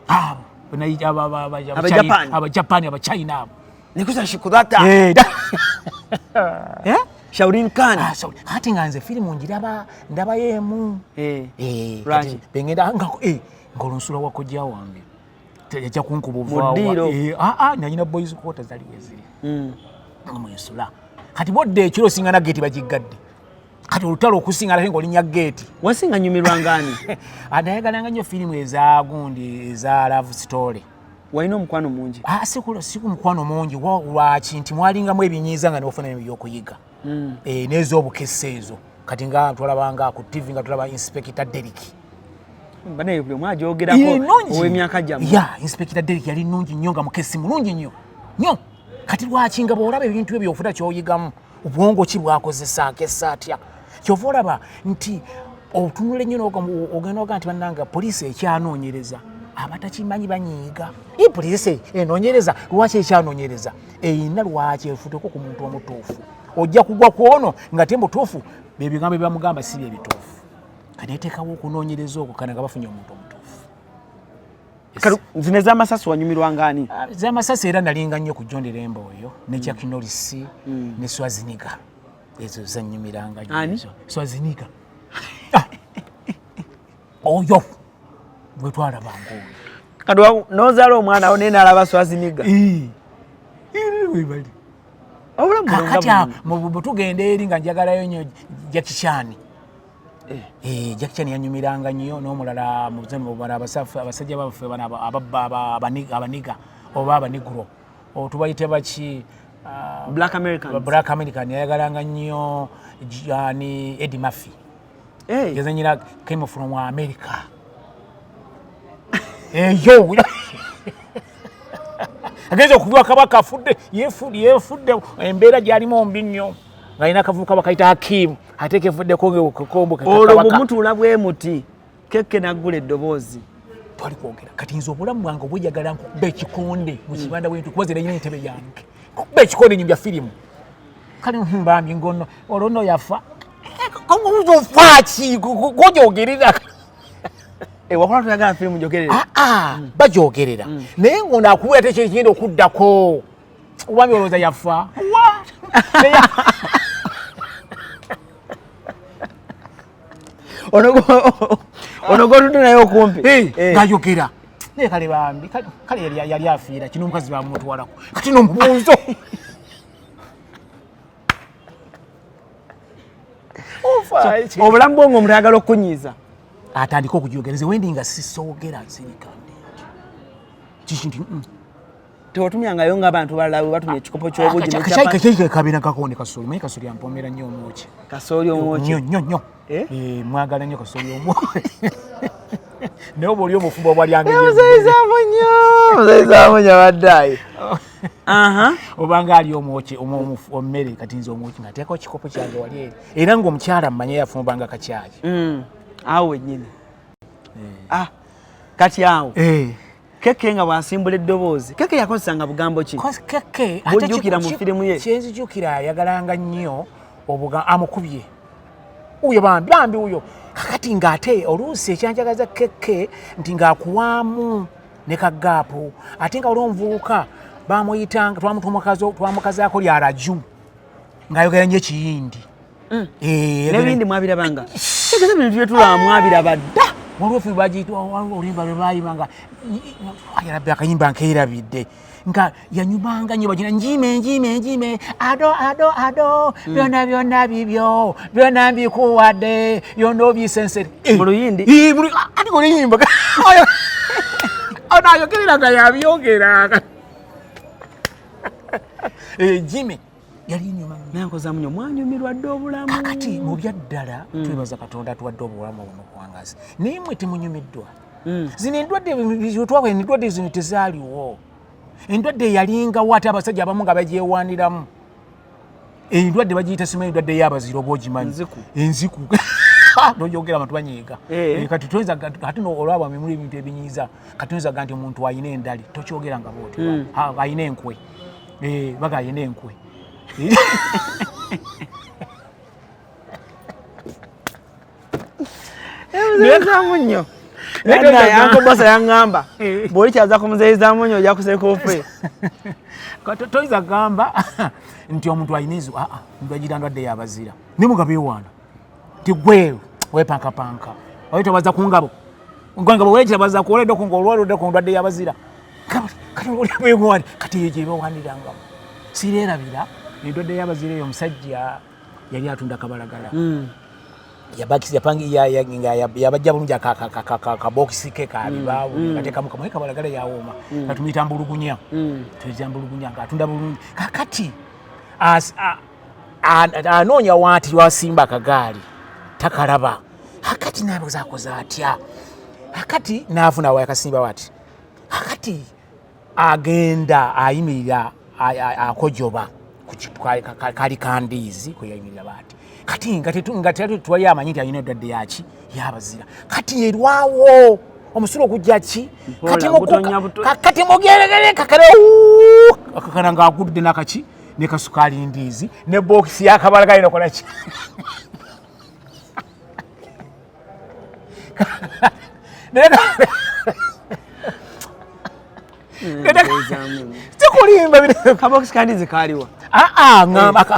abo Abajapani. Abajapani, Abachina abo. Nikusa shikudata. Eh? Shaolin Khan. Ah, sorry. Ati nga nze firimu ngiraba ndabayo emu. Eh, lwaki? Kati bengenda nga ng'olonsula wa kojja wange yajja kunkuba. Mu ddiiro? Aa, nalina boys quarter zali weziri nga mwensula. Kati bodde ekiro singana geeti bagiggadde, kati olutalo okusingana ate ng'olinnya geeti. Wasinga nyumirwa ngani? Nayagalanga nnyo firimu eza gundi, eza love story. Walina omukwano mungi? Ah, si ku mukwano mungi. Lwaki nti mwalingamu ebinyiiza nga nofuna ebyokuyiga. Eh, n'ez'obukessa ezo. Kati nga twalabanga ku TV nga tulaba Inspector Derrick. Banaye buli omu agyogerako. Eh, nnungi. Ow'emyaka gyammwe. Ya, Inspector Derrick yali nnungi nnyo, nga mukesi mulungi nnyo nnyo. Kati lwaki nga bw'olaba ebintu ebyo ofuna kyoyigamu, obwongo ki bwakozesa, akessa atya? Kyova olaba nti otunula ennyo ogenda oga nti bannanga poliisi ekyanoonyereza, abatakimanyi banyiiga. I poliisi enoonyereza, lwaki ekyanoonyereza? Eyina lwaki efuteko ku muntu omutuufu, ojja kugwa ku ono nga te mutuufu, byebigambo byebamugamba si byebituufu. Kati neteekawo okunoonyereza okwo kana nga bafunye omuntu omutuufu. Kati zino ez'amasasi wanyumirwa ngani? Ah, z'amasasi era nalinga nnyo ku John Rambo oyo ne Chuck Norris ne Schwarzenegger, ezo zannyumiranga nnyo. Ani? Ezo. Schwarzenegger. Ah! Oyo gwe twalabanga oyo. Kati n'ozaala omwana wo naye n'alaba Schwarzenegger? Eh. Eh, webali. Obulamu buno nga Kakati awo, bulungi. bwe tugenda eri nga njagalayo nnyo Jackie Chan. Eh, Jackie Chan yanyumiranga nnyo n'omulala mu bano abasajja baffe bano ababba abaniga oba abanigro tubayite baki? Ah, Black Americans. Black American yayagalanga nnyo ani, Eddie Murphy. Eh, Yazanyira Came from America eyo. Agenze okubiwa kabaka afudde, yefudde embeera gy'alimu mbi nnyo. Ng'alina akavubuka bakayita Hakimu, ate kevuddeko ng'ekakombo ke Olwo kabaka. bwemutuula bwe muti, Keke naggula eddoboozi. Twali kwogera kati nze obulamu bwange obwejagala nkuba ekikonde mu kibanda bwentu kuba zera nyina entebe yange kuba ekikonde nyumbya firimu kale mbambi ngono olwo nno yafa ofaaki gwojogerera. Wakola toyagala firimu njogerere. Bajogerera naye ngono akubuula ate kyekigenda okuddako obwami olowooza yafa. Ono gwotudde naye okumpi ngayogera naye kale bambi kale yali afiira kino omukazi bamutwalako kati nomubuuzo obulamu bwongo omuntu ayagala okukunyiiza atandika okujogera. Nze wendi nga sisoogera nsirika kiki nti tewatumyangayo ng'abantu balala bwe batumya ekikopo ky'obugi ne chapati? Kabina kakonde kasooli manyi kasooli ampomera nnyo omwoki. Kasooli omwoki. Nnyo nnyo nnyo. Mwagala nnyo kasooli omwoki naye oba oli omufumbo obwalyange. Muzeizaamu nnyo, muzeizaamu nnyo abaddayi. Obanga ali omwoki emmere kati nze omwoki ng'ateekako kikopo kyange wali eri era ng'omukyala mmanye yafumbanga kacyayi. Awo wennyini. Kati awo Keke nga bw'asimbula eddoboozi, Keke yakozesanga bugambo ki? Keke Bw'ojjukira mu firimu ye. Kyenzijukira ayagalanga nnyo obuga amukubye uyo bambi bambi uyo kakati ng'ate oluusi ekyanjagaza Keke nti ng'akuwaamu ne kagaapu ate nga waliwo omuvubuka bamuyitanga twamukazaako lya Raju ng'ayogera nnyo ekiyindi. N'ebindi mwabirabanga tegeza bintu byetulaba mwabiraba dda. Waliwo ffe bagiyita oluyimba lwe baayimba nga akayimba nkeerabidde nga yanyumanga nnyo bagina njime njime njime ado ado ado byonna byonna bibyo byonna mbikuwadde byonna obisensere. Mu luyindi? Ati oluyimba ono ayogerera nga yabyogera jime yali nyuma nnyo. Nankoza nnyo mwanyumirwa dda obulamu. Kakati mu byaddala twebaza Katonda atuwadde obulamu buno buwangazi naye mmwe temunyumiddwa. Zino endwadde twakola endwadde zino tezaaliwo. Endwadde eyalingawo ate abasajja abamu nga bagyewaaniramu. Endwadde bagiyita simanyi endwadde y'abazira oba ogimanyi? Enziku. Enziku. Toyogera abantu banyiiga. Kati toyinza ate olwabwe muli ebintu ebinyiiza kati toyinza nti omuntu alina endali tokyogera nga bw'otyo. Alina enkwe. Baga alina enkwe. Muzeizaamu nnyo. Uncle Bosa yaŋŋamba bw'oli kyaza ku muzeizaamu nnyo ojja kuseka ofe. Toyinza kugamba nti omuntu alina enziku omuntu agira ndwadde y'abazira naye mugabeewaana nti gwe weepankapanka oyo tobaza ku ngabo ngabo weekira baza kuoleddeko ng'olwaleddeko ndwadde y'abazira kati oli kati eyo gye bawaanirangamu. Sireerabira endwadde y'abazira eyo omusajja yali atunda kabalagala yabajja bulungi akabokisi ke kabibaawo gateekamu kamuye kabalagala yawooma katumuyita mbulugunya tuyita mbulugunya ng'atunda bulungi kakati anoonya waati lwasimba akagaali takalaba akati nabuuza akoze atya akati naafuna wakasimba wati akati agenda ayimirira akojoba kali kandiizi kweyayimirira baati kati nga twali amanyi nti alina endwadde yaki yabazira kati erwawo omusulo ogujja ki kati mugeregere kakale akakana ng'agudde nakaki ne kasukaali ndiizi ne bookisi y'akabalagala nokola ki sikulimba. Kabokisi kandizi kaaliwa?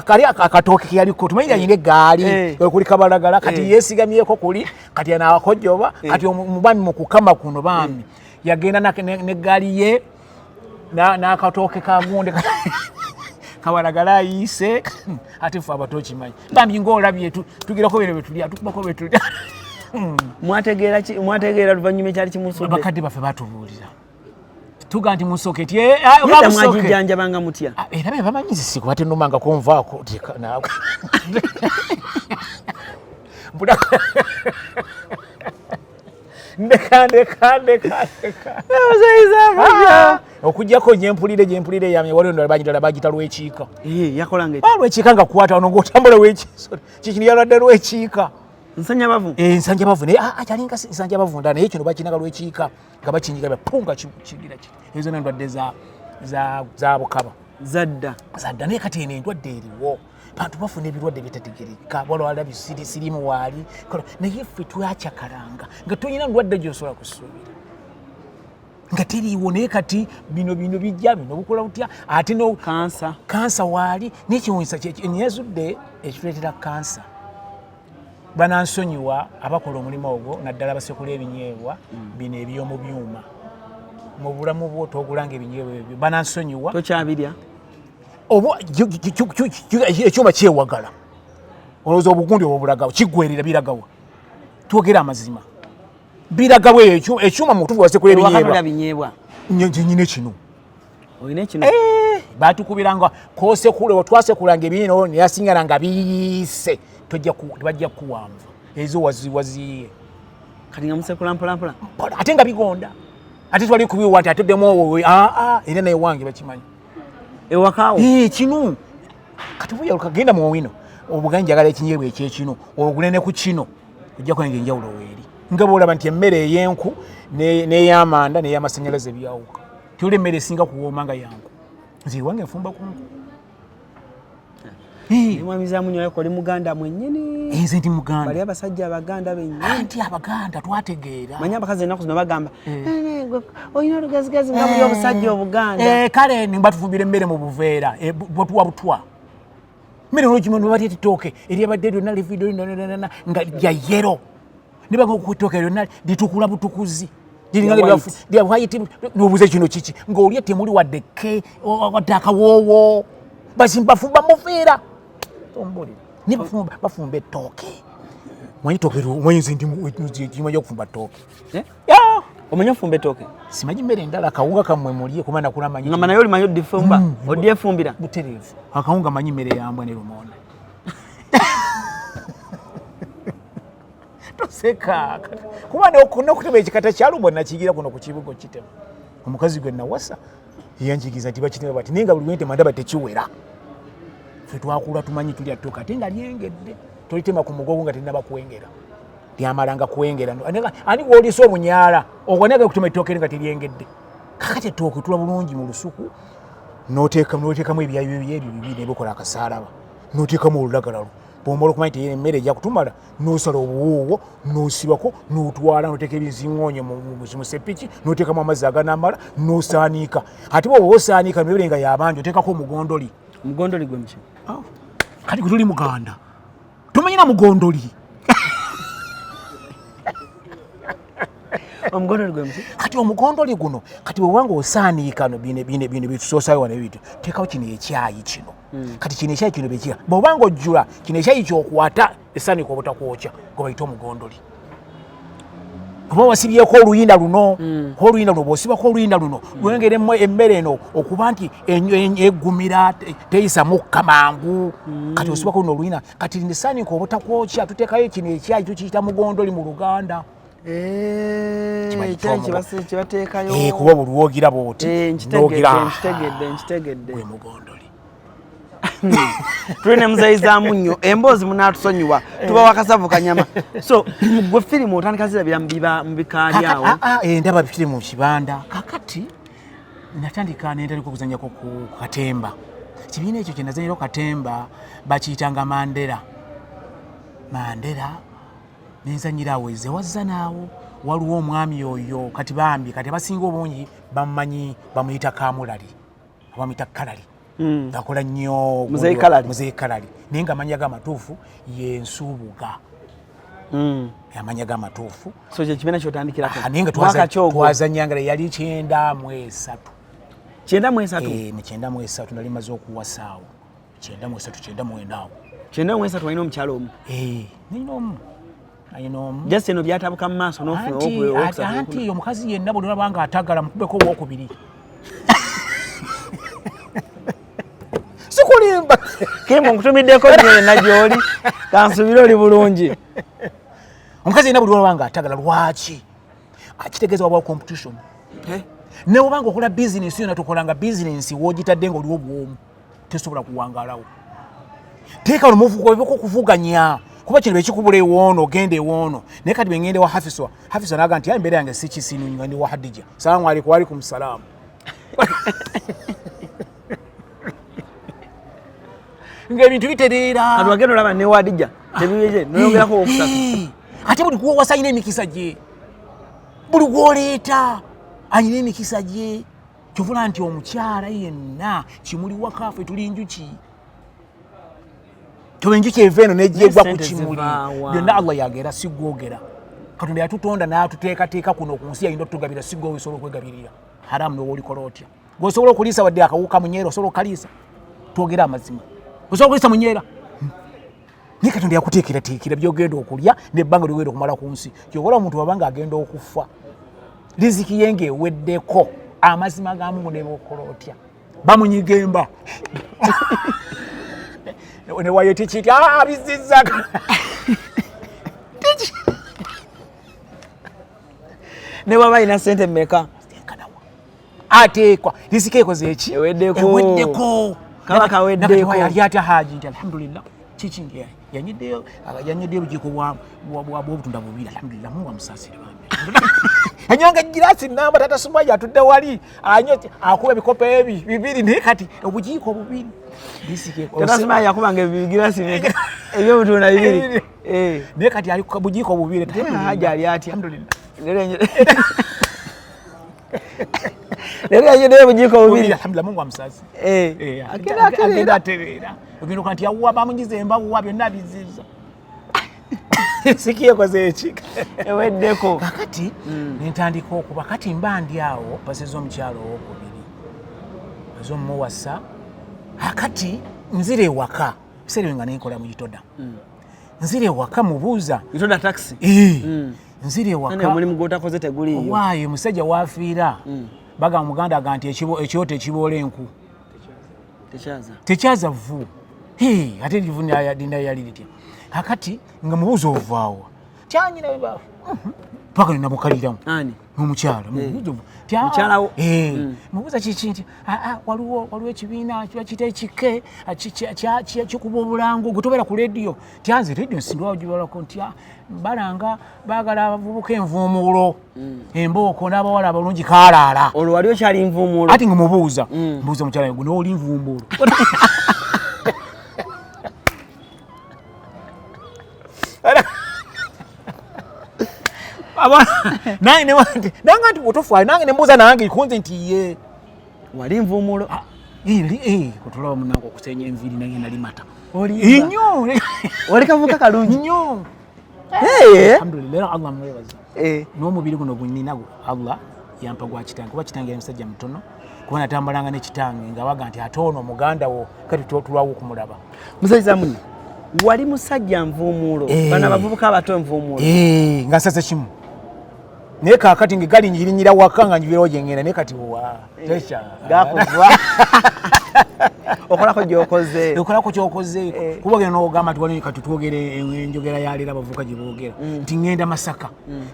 Kali akatooke keyaliko tumanyi alina eggaali kuli kabalagala kati yeesigamyeko kuli kati anakojoba kati omubami mukukama kuno bambi yagenda n'eggaali ye n'akatooke kagunde kabalagala ayiise ate ffe abato okimanyi bambi ng'olabye tugirako bino byetulya tukubako byetulya. Mwategeera luvannyuma ekyali kimusudde? Abakadde baffe batubuulira tuga nti musoketi mwagijjanjabanga mutya? Era be bamanyi nze sikuba tenumanga kunvaako. Ndeka ndeka ndeka ndeka. Okujjako gyempulire eyamye waliwo endala bagitala bagita lwekiika. Yakolanga etya? Lwekiika nga kukwata wano ng'otambula lwekiiso. Kikino yalwadde lwekiika. Nsanjabavu? Nsanjabavu naye kyalinga nsanjabavu ndala naye kino bakinaga lwekiika nga bakinyiga bapunga kigira kiti. Ezo n'endwadde za bukaba. Zadda. Zadda naye kati eno endwadde eriwo. Bantu bafuna ebirwadde bitategerekeka balwala siriimu waali naye ffe twakyakalanga nga tolina ndwadde gy'osobola kusuubira nga teriiwo naye kati bino bijja bino bukola butya ate no kansa waali n'ekiwunyisa nyezudde ekituleetera kansa banansonyiwa abakola omulimu ogwo naddala abasekula ebinyeebwa bino eby'omu byuma mu bulamu bwo togulanga ebinyeebwa ebyo banansonyiwa tokyabirya oba ekyuma kyewagala olowooza obugundi obwo bulagawa kiggwerera biragawa twogera amazima biragawa eyo ekyuma mutufu wasekula ebinyeebwa nyine kino olina kino batukubiranga kosekule twasekulanga ebinyeebwa neyasingana nga biyiise tebajja kuwanva ezo waziye kati nga musekula mpola mpola ate nga bigonda ate twali kubiwa nti ateddemu era naye wange bakimanyi ewakaawo kino kati buya kagenda mu wino obuganyi njagala ekinyeebwa ekyekino ogule ne ku kino ojja kulanga enjawulo weeri nga bw'olaba nti emmere ey'enku n'ey'amanda n'ey'amasannyalaze byawuka tyola emmere esinga kuwooma nga yanku nze ewange nfumba ku nku Mwami Zamunyo oli muganda mwennyini. Nze ndi muganda. Bali abasajja abaganda bennyini. Anti abaganda twategeera. Manyi abakazi ennaku zino bagamba olina olugazigazi nga buli obusajja obuganda. Kale batufumbira emmere mu buveera bwatuwa butwa. Mmere olwekimo ne batya ettooke eryabadde lyonna lividde nga lya yero. Ne bagamba ku ettooke lyonna litukula butukuzi. N'obuuza kino kiki ng'olya temuli wadde ke wadde akawoowo. Bafumba muveera. Ne bafumba ettooke. Omanyi ettooke omanyi nze ndimanyi okufumba ttooke. Omanyi okufumba ettooke? Simanyi mmere endala akawunga kammwe mulye kuba nakula manyi. Ngamba naye olimanyi odifumba odyefumbira. Butereevu. Akawunga manyi mmere ya mbwa ne lumonde. Toseka. Kuba n'okutema ekikata kya lumonde nakiyigira kuno ku kibuga okitema. Omukazi gwe nawasa yanjigiza nti bakitema bati naye nga buli lwentema ndaba tekiwera. Ffe twakula tumanyi tulya ttooke ate nga lyengedde. Tolitema ku mugogo nga terinaba kwengera. Lyamalanga kwengera. Ani gw'oliisa obunyaala ogwo kutema ettooke nga teryengedde. Kakati ettooke tula bulungi mu lusuku n'oteekamu ebyayo ebyo bibi ne bikola akasaalaba. N'oteekamu olulagala lwo. Bw'omala okumanya nti emmere ejja kutumala n'osala obuwuuwo n'osibako n'otwala n'oteeka ebizingoonye mu seppiki n'oteekamu amazzi aganaamala n'osaaniika. Ate bw'oba osaaniika n'ebeere nga y'abangi oteekako omugondoli. Omugondoli gwe muki? Kati gwe tuli muganda. Tomanyi na mugondoli. Omugondoli gwe muki? Kati omugondoli guno kati bw'oba ng'osaaniika no bino byetusoosayo wano ebityo teekawo kino ekyayi kino. Kati kino ekyayi kino bekira bw'oba ng'ojjula kino ekyayi ky'okwata esaaniika obutakwokya gwe bayita omugondoli. Oba wasibyeko oluyinda luno oluyinda luno bw'osibako oluyinda luno lwengera emmere eno okuba nti eggumira teyisa mukka mangu. Kati osibako luno oluyinda kati lino esaaniika obutakwokya tuteekayo kino ekyayi tukiyita mugondoli mu Luganda. Kibateekayo kuba buli lwogira bw'oti n'ogira nkitegedde gwe mugondoli. Tuli ne Muzeeyi Zamunyo emboozi munaatusonyiwa tubawa akasavu kanyama. So gwe firimu otandika zirabira mu bikaali awo? Ndaba firimu mu kibanda. Kakati natandika ne ntandika okuzannyako ku katemba. Ekibiina ekyo kye nazannyirako katemba bakiyitanga Mandela. Mandela nenzanyira awo ezewazza naawo waliwo omwami oyo kati bambi kati abasinga obungi bamumanyi bamuyita Kamulali bamuyita Kalali. Akola nnyo Muzeeyi Kalali. Muzeeyi Kalali naye nga amannya ge amatuufu ye Nsubuga. Amannya ge amatuufu. So kye kibiina ky'otandikirako. Naye nga twazannyanga yali 93. 93? Mu 93 nali maze okuwasa awo. 93 94 awo. 93 walina omukyala omu? Nalina omu. Alina omu. Just eno byatabuka mu maaso n'ofuna owokusatu. Anti omukazi yenna buli olaba nga atagala mukubeko owokubiri. Sikulimba. Kimbo nkutumiddeko nnyo yenna gy'oli kansubire oli bulungi. Omukazi yenna buli olaba nga atagala lwaki? Kitegeeza wabawo competition. Ne obanga okola bizinesi yona, tokolanga bizinesi wogitadde nga oliwo obwomu, tesobola kuwangalawo. Teeka olumuvuko okuvuganya, kuba kino bekikubula ewoono, ogenda ewoono. Naye kati bwengende wa Hafiswa, Hafiswa naga nti embeera yange si kisinu, nga ndi wa Hadija. Salaamu alaikum. Waalaikum salaamu. Ng'ebintu bitereera. Kati wagenda olaba ne Wadija tebiyeze, noyongerako owokusatu. Ate buli gwowasa alina emikisa gye, buli gwoleeta alina emikisa gye. Kyovula nti omukyala yenna kimuli waka, ffe tuli njuki. Toba enjuki eva eno nejegwa ku Sente kimuli. zivaawa? Byonna Allah yagera, si gwogera. Katonda yatutonda n'atuteekateeka kuno ku nsi, yalina otugabira, si gwe osobola okwegabirira. Haramu noba olikola otya? Gweosobola okuliisa wadde akawuka munyeera, osobola okukaliisa? Twogere amazima, osobola okuliisa munyeera? Naye Katonda yakuteekerateekera byogenda okulya nebbanga lyogenda okumala ku nsi. Kyokola omuntu wabanga agenda okufa, riziki ye ng'eweddeko, amazima ga Mungu, nebokola otya, bamunyigemba newayo tikiti biziza. Ne bwaba alina sente mmeka? Ateekwa riziki ekoze eki? Eweddeko. Eweddeko. Kaba kaweddeko. Nakati yali atya Haji nti alhamdulillah, kiki yanyiddeyo, yanyiddeyo obujiiko bw'obutunda bubiri. Alhamdulillah, Mungu amusaasire bambi. Anywanga girasi namba, tata Sumaya atudde wali anywa, akuba ebikopo ebi bibiri, naye kati obujiiko bubiri. Riziki Tata Sumaya yakubanga ebigirasi bimeka ebyobutunda bibiri? Eh. Naye kati ali ku bujiiko bubiri. Haji ali atya? Alhamdulillah. Leero yanyedeyo obujiiko bubiri. bubiri. Alhamdulillah, Mungu amusaasire. Eh. Eh, Agenda agenda atereera. atereera. Ogenda okuba nti awuwa, bamunyiza embawuwa, byonna biziza. Siki ekoze eki? Eweddeko. Kakati nentandika okuba, kati mba ndi awo pasiza omukyalo owokubiri azomuwasa. Akati nzira ewaka, biseera ebyo nga nenkola mu Itoda. Nzira ewaka, mubuuza. Itoda taxi? Eh, nzira Nane ewaka. omulimu gwotakoze teguliiyo. Waayo omusajja wafiira, bagamba muganda aga nti ekyoto ekiboola enku Tekyaza. Tekyaza vvu. Hey, ate livu linda yali litya? Kakati nga mubuuza, ovaawa tyanyina paka nenamukaliramu. Ani? N'omukyala mubuuza Mukyala wo? Mubuuza kiki nti waliwo ekibiina kiba kita ekike kikuba obulango, gwe tobeera ku rediyo? Tyanze rediyo sindwawo gibalako nti balanga baagala abavubuka envuumuulo, embooko n'abawala abalungi kaalaala. Olwo wali okyali nvuumuulo? Ati nga mubuuza, mbuuza omukyala, gwe nooli nvumbuulo? Nange nange nti bwotofaayo, nange nembuuza, nange kunze nti ye Wali nvuumuulo? Kutulaba munange okusenya enviiri, nange nali mata. Olimba. Nnyo. Wali kavuka kalungi. Nnyo. Hey. Alhamdulillah, era Allah mwebaza. N'omubiri guno gunina Allah yampa gwa kitange, kuba kitange yali musajja mutono, kuba natambalanga ne kitange nga baga nti ate ono muganda wo, kati tulwawo okumulaba. Musajja munyi wali musajja nvuumuulo. Bano abavubuka abato nvuumuulo. Eh, nga nsaze kimu, naye kaakati nga gali njirinyira waka nga njibirawo gye ngenda, naye kati wa tekya. Gakuva okolako gyokoze. Okolako kyokoze. Kuba ogenda n'ogamba nti wali, kati twogere enjogera yaleero abavubuka gye boogera nti ŋŋenda Masaka,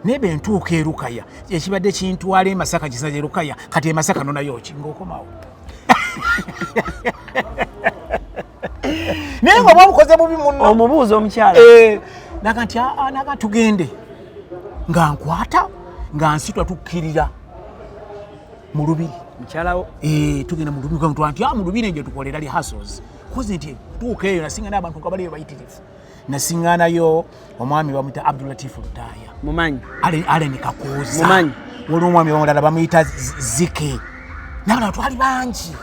naye bwe ntuuka e Lukaya, ekibadde kintwala e Masaka kisaja e Lukaya, kati e Masaka nonayo ki ng'okomawo? Naye nga oba obukoze bubi muno. Omubuuza omukyala. Eh, naga nti aa, naga tugende, nga nkwata nga nsitwa, tukkirira mu lubiri. Mukyalawo? Eh, tugenda mu lubiri nti mu lubiri nje tukolera rehearsals kozi nti tuuka eyo nasingana abantu nga baliyo bayitirivu. Nasinganayo omwami bamuyita Abdulatif Lutaaya. Mumanyi. Allen Kakooza. Mumanyi. Waliwo omwami omulala bamuyita Zike, nabalala twali bangi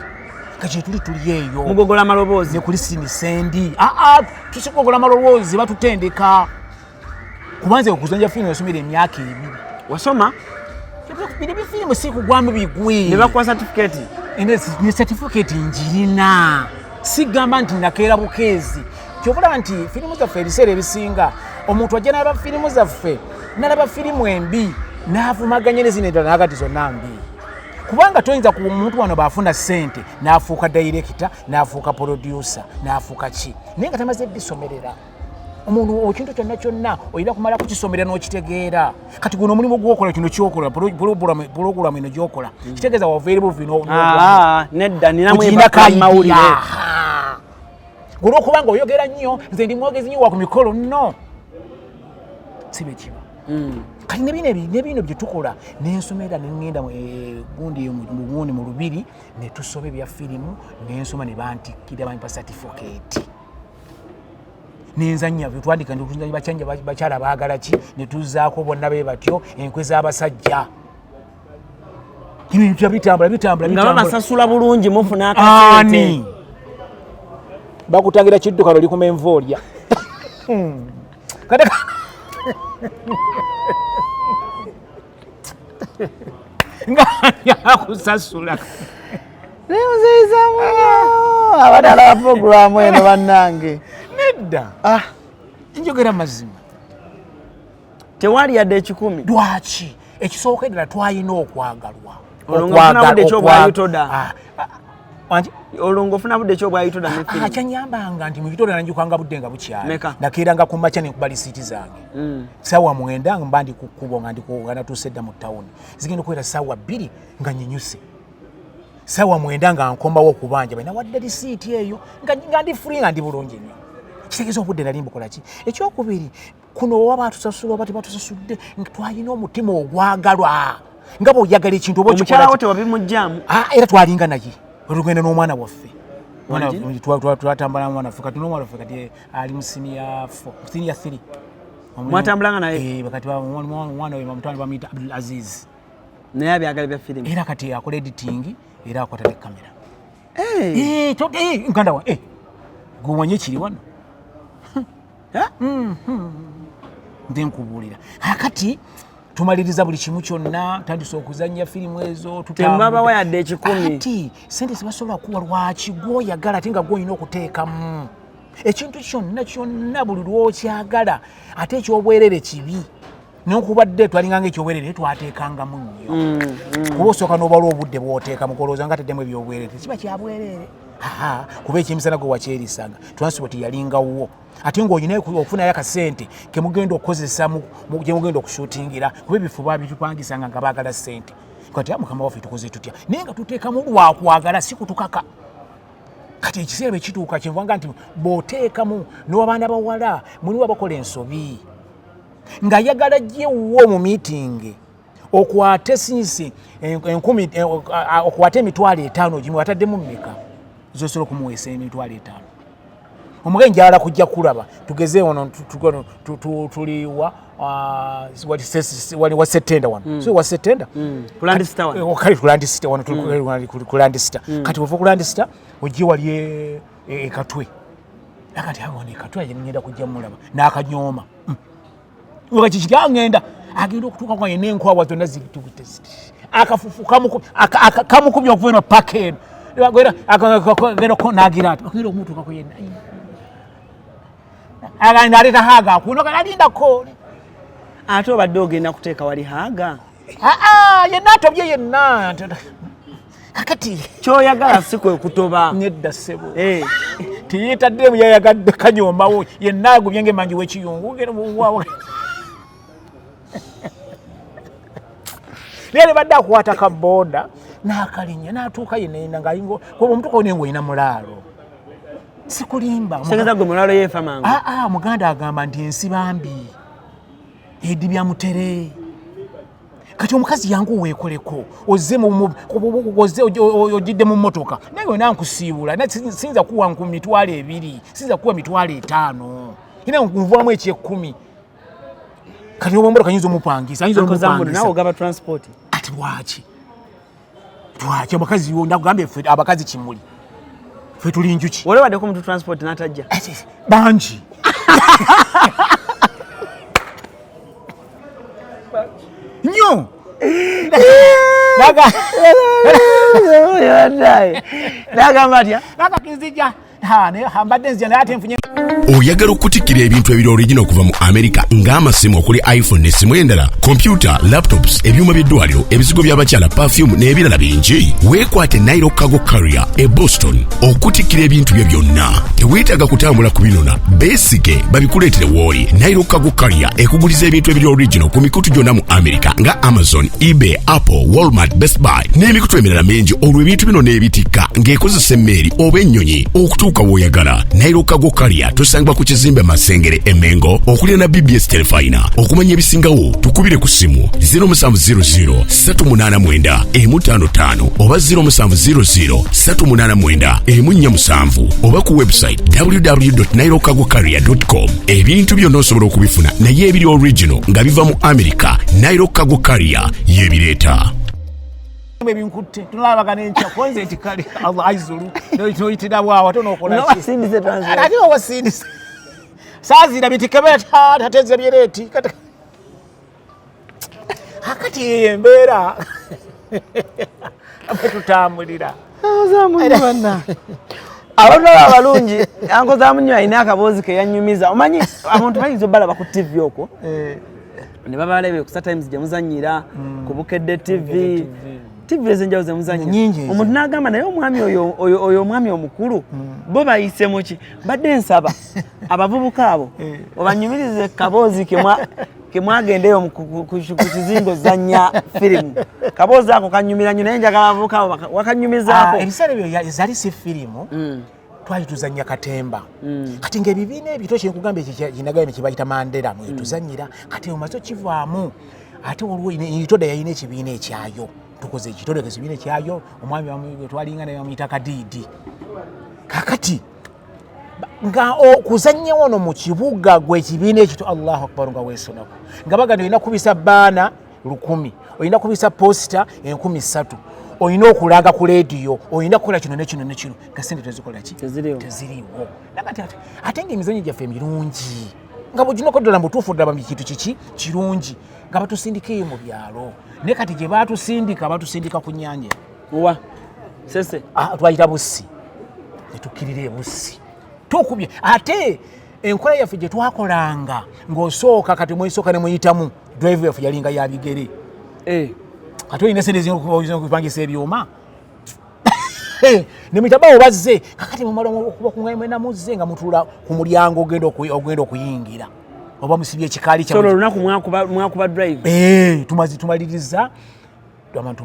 nga kyetuli tuli eyo. Mugogola amaloboozi? Ne Christine Sendi. Aa, tusigogola amaloboozi, batutendeka, kubanze okuzanja firimu yasomera emyaka 2. Wasoma? Biri bifirimu si kugwamu bigwi. Ne bakuwa certificate? Ne certificate njirina, sigamba nti nakeera bukeezi. Kyobulaba nti firimu zaffe ebiseera ebisinga omuntu ajja nalaba firimu zaffe, nalaba firimu embi n'avumaganya ne zino endala nagati zonna mbi, kubanga toyinza ku muntu wano baafuna ssente n'afuuka director, n'afuuka producer, n'afuuka ki, naye nga tamaze bisomerera. Omuntu ekintu kyonna kyonna olina kumala kukisomera n'okitegeera. Kati guno omulimu gwokola, kino kyokola, pulogulamu eno gyokola, kitegeeza wava eri buvi. Nedda, ninamu mawulire. Olwokubanga oyogera nnyo, nze ndi mwogezi nnyo wa ku mikolo, no si bwe kiba. Kati nebino bye tukola, nensomera, nengenda gundi mugundi mu Lubiri, netusoma ebya firimu, nensoma ne bantikkira, bampa certificate, nenzanya. Twandika bakyanja bakyala baagala ki, netuzaako bonna be batyo enkwe z'abasajja. Ebintu bitambula, bitambula. Nga babasasula bulungi, mufuna akasente? Ani bakutangira kidduka loli kuma enva olya? Kati nga ani akusasula? Nemuzeyizamu nnyo abadde alaba puroguramu eno, bannange. Nedda. Ah. Njogera mazima. Tewali yadde 100. Lwaki? Ekisooka eddala twalina okwagalwa. Olwo nga ofuna budde ki obwa UTODA? Ah, ah, wangi? Olwo ng'ofuna budde ki obwa UTODA ne firimu? Kyanyambanga nti mu kitondo nanjukanga budde nga bukyali. Meka? Nakeeranga ku makya nenkuba lisiiti zange. 9:00 mba ndi ku kkubo, nga nga natuuse edda mu tawuni. Zigenda okubeera 2:00 nga nyinyuse. 9:00 nga nkomawo okubanja benawadde lisiiti eyo, nga ndi free, nga ndi bulungi nnyo. Kitegeeza obudde nali mbukola ki. Ekyokubiri, kuno oba batusasula oba tebatusasudde, nga twalina omutima ogwagalwa, nga bw'oyagala ekintu oba okikola. Omukyala wo tewabimugjamu? Ah, era twalinga naye olugenda n'omwana waffe. Wangi? Twatambula n'omwana waffe. Kati n'omwana waffe kati ali mu senior 4, senior 3. Mwatambulanga naye? Eh, kati omwana we bamutwala, bamuyita Abdul Aziz. Naye abyagala bya firimu? Era kati akola editing, era akwata ne kamera. Eh. Eh, muganda wa, gumanye kiri wano. Eh? Nze nkubuulira, kakati tumaliriza buli kimu kyonna, tandise okuzannya firimu ezo. Temwabawa yadde 100? Ati sente zibasobola kuwa. Lwaki? Gwoyagala, ate nga gwolina okuteekamu ekintu kyonna kyonna buli lwokyagala. Ate ekyobwerere kibi, nenkubadde twalinganga ekyobwerere twateekangamu nnyo, kuba osooka n'obala obudde bwoteekamu, kolowooza nga teddemu ebyobwerere tekiba kyabwerere. Aha, kuba ekyemisana gwe wakyerisanga, transport yalingawo, ate ng'olina okufunayo akasente kemugenda okukozesa gyemugenda okushutingira, kuba ebifo babitupangisanga nga baagala sente. Kati mukama waffe, tukoze tutya? Naye nga tuteekamu lwakwagala, si kutukaka. Kati ekiseera bwe kituuka, kyenvanga nti bw'oteekamu n'abaana bawala mulimu abakola ensobi, ng'ayagala jewwo mu meeting okwate sinsi 1000, okwate 500,000 gimu, ataddemu mmeka zosobola okumuweesa 500,000? Omugenyi njagala kujja kulaba, tugeze ono tuliwa wali wa Setenda wano, so wa Setenda. Ku Land City wano. Kale ku Land City wano, tuli ku Land City. Kati ova ku Land City ojje wali ekatwe, akati awo ekatwe ngenda kujja mulaba n'akanyooma kiki, agenda agenda okutuuka kwa yena enkwawa zonna zitugute ziti, akafufu kamukubye okuva eno paka eno. Agenda nagira ati agenda okumutuukako yenna, agenda aleeta hug akuno alindako. Ate obadde ogenda kuteeka wali hug? Yenna atobye yenna kakati. Kyoyagala si kwe kutoba. Nedda ssebo. Eh. Tiyetaddemu, yayagadde kanyombawo yenna, agubye ngaemanji w'ekiyungu. Naye nebadde akwata ka boda n'akalinnya n'atuuka yenna yenna ngaalinga kuba omutuuka naye ngaolina mulaalo, sikulimba. Kitegeeza gwe mulaalo yeefa mangu. Aa, muganda agamba nti ensibambi edibya mutere. Kati omukazi yangu weekoleko, ozze ozze ojjidde mu mmotoka, naye wena nkusiibula, siyinza kuwa nku 20,000, siyinza kuwa 50,000, ina nvaamu 10. Kati oba nyinza omupangisa, ayinza Uncle Zambuno, omupangisa. Nawe ogaba transport? Ati lwaki? Lwaki abakazi, ndakugambye ffe abakazi kimuli, ffe tuli njuki. Wali obaddeko omuntu transport n'atajja? Bangi nnyo. Nagamba atya? Nagamba nzija, mbadde nzija naye ate nfunye. Oyagala okutikkira ebintu ebiri original okuva mu America, ng'amasimu okuli iPhone n'essimu endala, kompyuta, laptops, ebyuma by'eddwaliro, ebizigo by'abakyala, perfume n'ebirala bingi? Weekwate Nairo Cargo Carrier e Boston okutikkira ebintu byo byonna. Teweetaaga kutambula kubinona, beesige babikuleetere w'oli. Nairo Cargo Carrier ekuguliza ebintu ebiri original ku mikutu gyonna mu America nga Amazon, eBay, Apple, Walmart, Best Buy n'emikutu emirala mingi, olwo ebintu bino n'ebitikka ng'ekozesa emmeeri oba ennyonyi okutuuka w'oyagala. Nairo Cargo Carrier tusangibwa ku kizimbe Masengere e Mengo okuliraana BBS Terefayina. Okumanya ebisingawo tukubire ku ssimu 0700 389 155 oba 0700 389 147 oba ku website www.nairocargocarrier.com. Ebintu byonna osobola okubifuna, naye ebiri original nga biva mu America, Nairo Cargo Carrier yebireeta. Ebinkutte tunalabagana enkya konze nti kale Allah aizulu noyitira bwawo ate onokola ki? Nowasindise translate. Ate owasindise saazira biti kebera tateze byereeti akati eyo embeera bwe tutambulira. Abantu abo abalungi, Uncle Zamunyo alina akaboozi ke yanyumiza. Omanyi abantu bayinza obalaba ku TV okwo ne babalebe ku Times gye muzannyira, ku Bukedde TV, TV ez'enjawulo ze muzannyira. Nnyingi ezo. Omuntu n'agamba, naye omwami oyo, oyo omwami omukulu, bo bayise muki? Mbadde nsaba abavubuka abo obanyumirize kaboozi ke mwagendeyo ku kizingo zanya firimu. Kaboozi ako kanyumira nnyo, naye njagala abavubuka abo wakanyumizaako. Ah, ebiseera ebyo zaali si firimu, twali tuzannya katemba. Kati ng'ebibiina ebito kyenkugambye kinagambye kyebayita Mandera mwetuzannyira. Kati omaze okivaamu, ate waliwo Itoda yalina ekibiina ekyayo, tukoze ekitode ekibiina ekyayo. Omwami gwe twalinga naye bamuyita Kadiidi. Kakati nga okuzannya wano mu kibuga gwe ekibiina ekito, Allahu akbar, nga weesonako nga baganda olina kubisa baana 1000, olina kubisa posita 3000, olina okulaga ku leediyo, olina kukola kino nekino nekino, nga sente tezikola ki? Teziriiwo. Teziriiwo. Nakati ate ngaemizannyo gyaffe emirungi nga bweginoko ddala mubutuufu ddala kintu kiki kirungi nga batusindika eyo mu byalo. Naye kati gye batusindika, batusindika ku nyanja. Wa sese? Ah, twayita Bussi, netukkirira ebussi tukubye. Ate enkola yaffe gye twakolanga ng'osooka kati mwesooka ne muyitamu, drive yaffe yalinga ya bigere. Kati olina sente zokupangisa ebyuma ne muyita bawo bazze. Kakati mumala okuba kuŋŋamena muzze nga mutuula ku mulyango ogenda okuyingira oba musibye ekikaali. Solo olunaku mwakuba drive? Eh, tumaze tumaliriza, abantu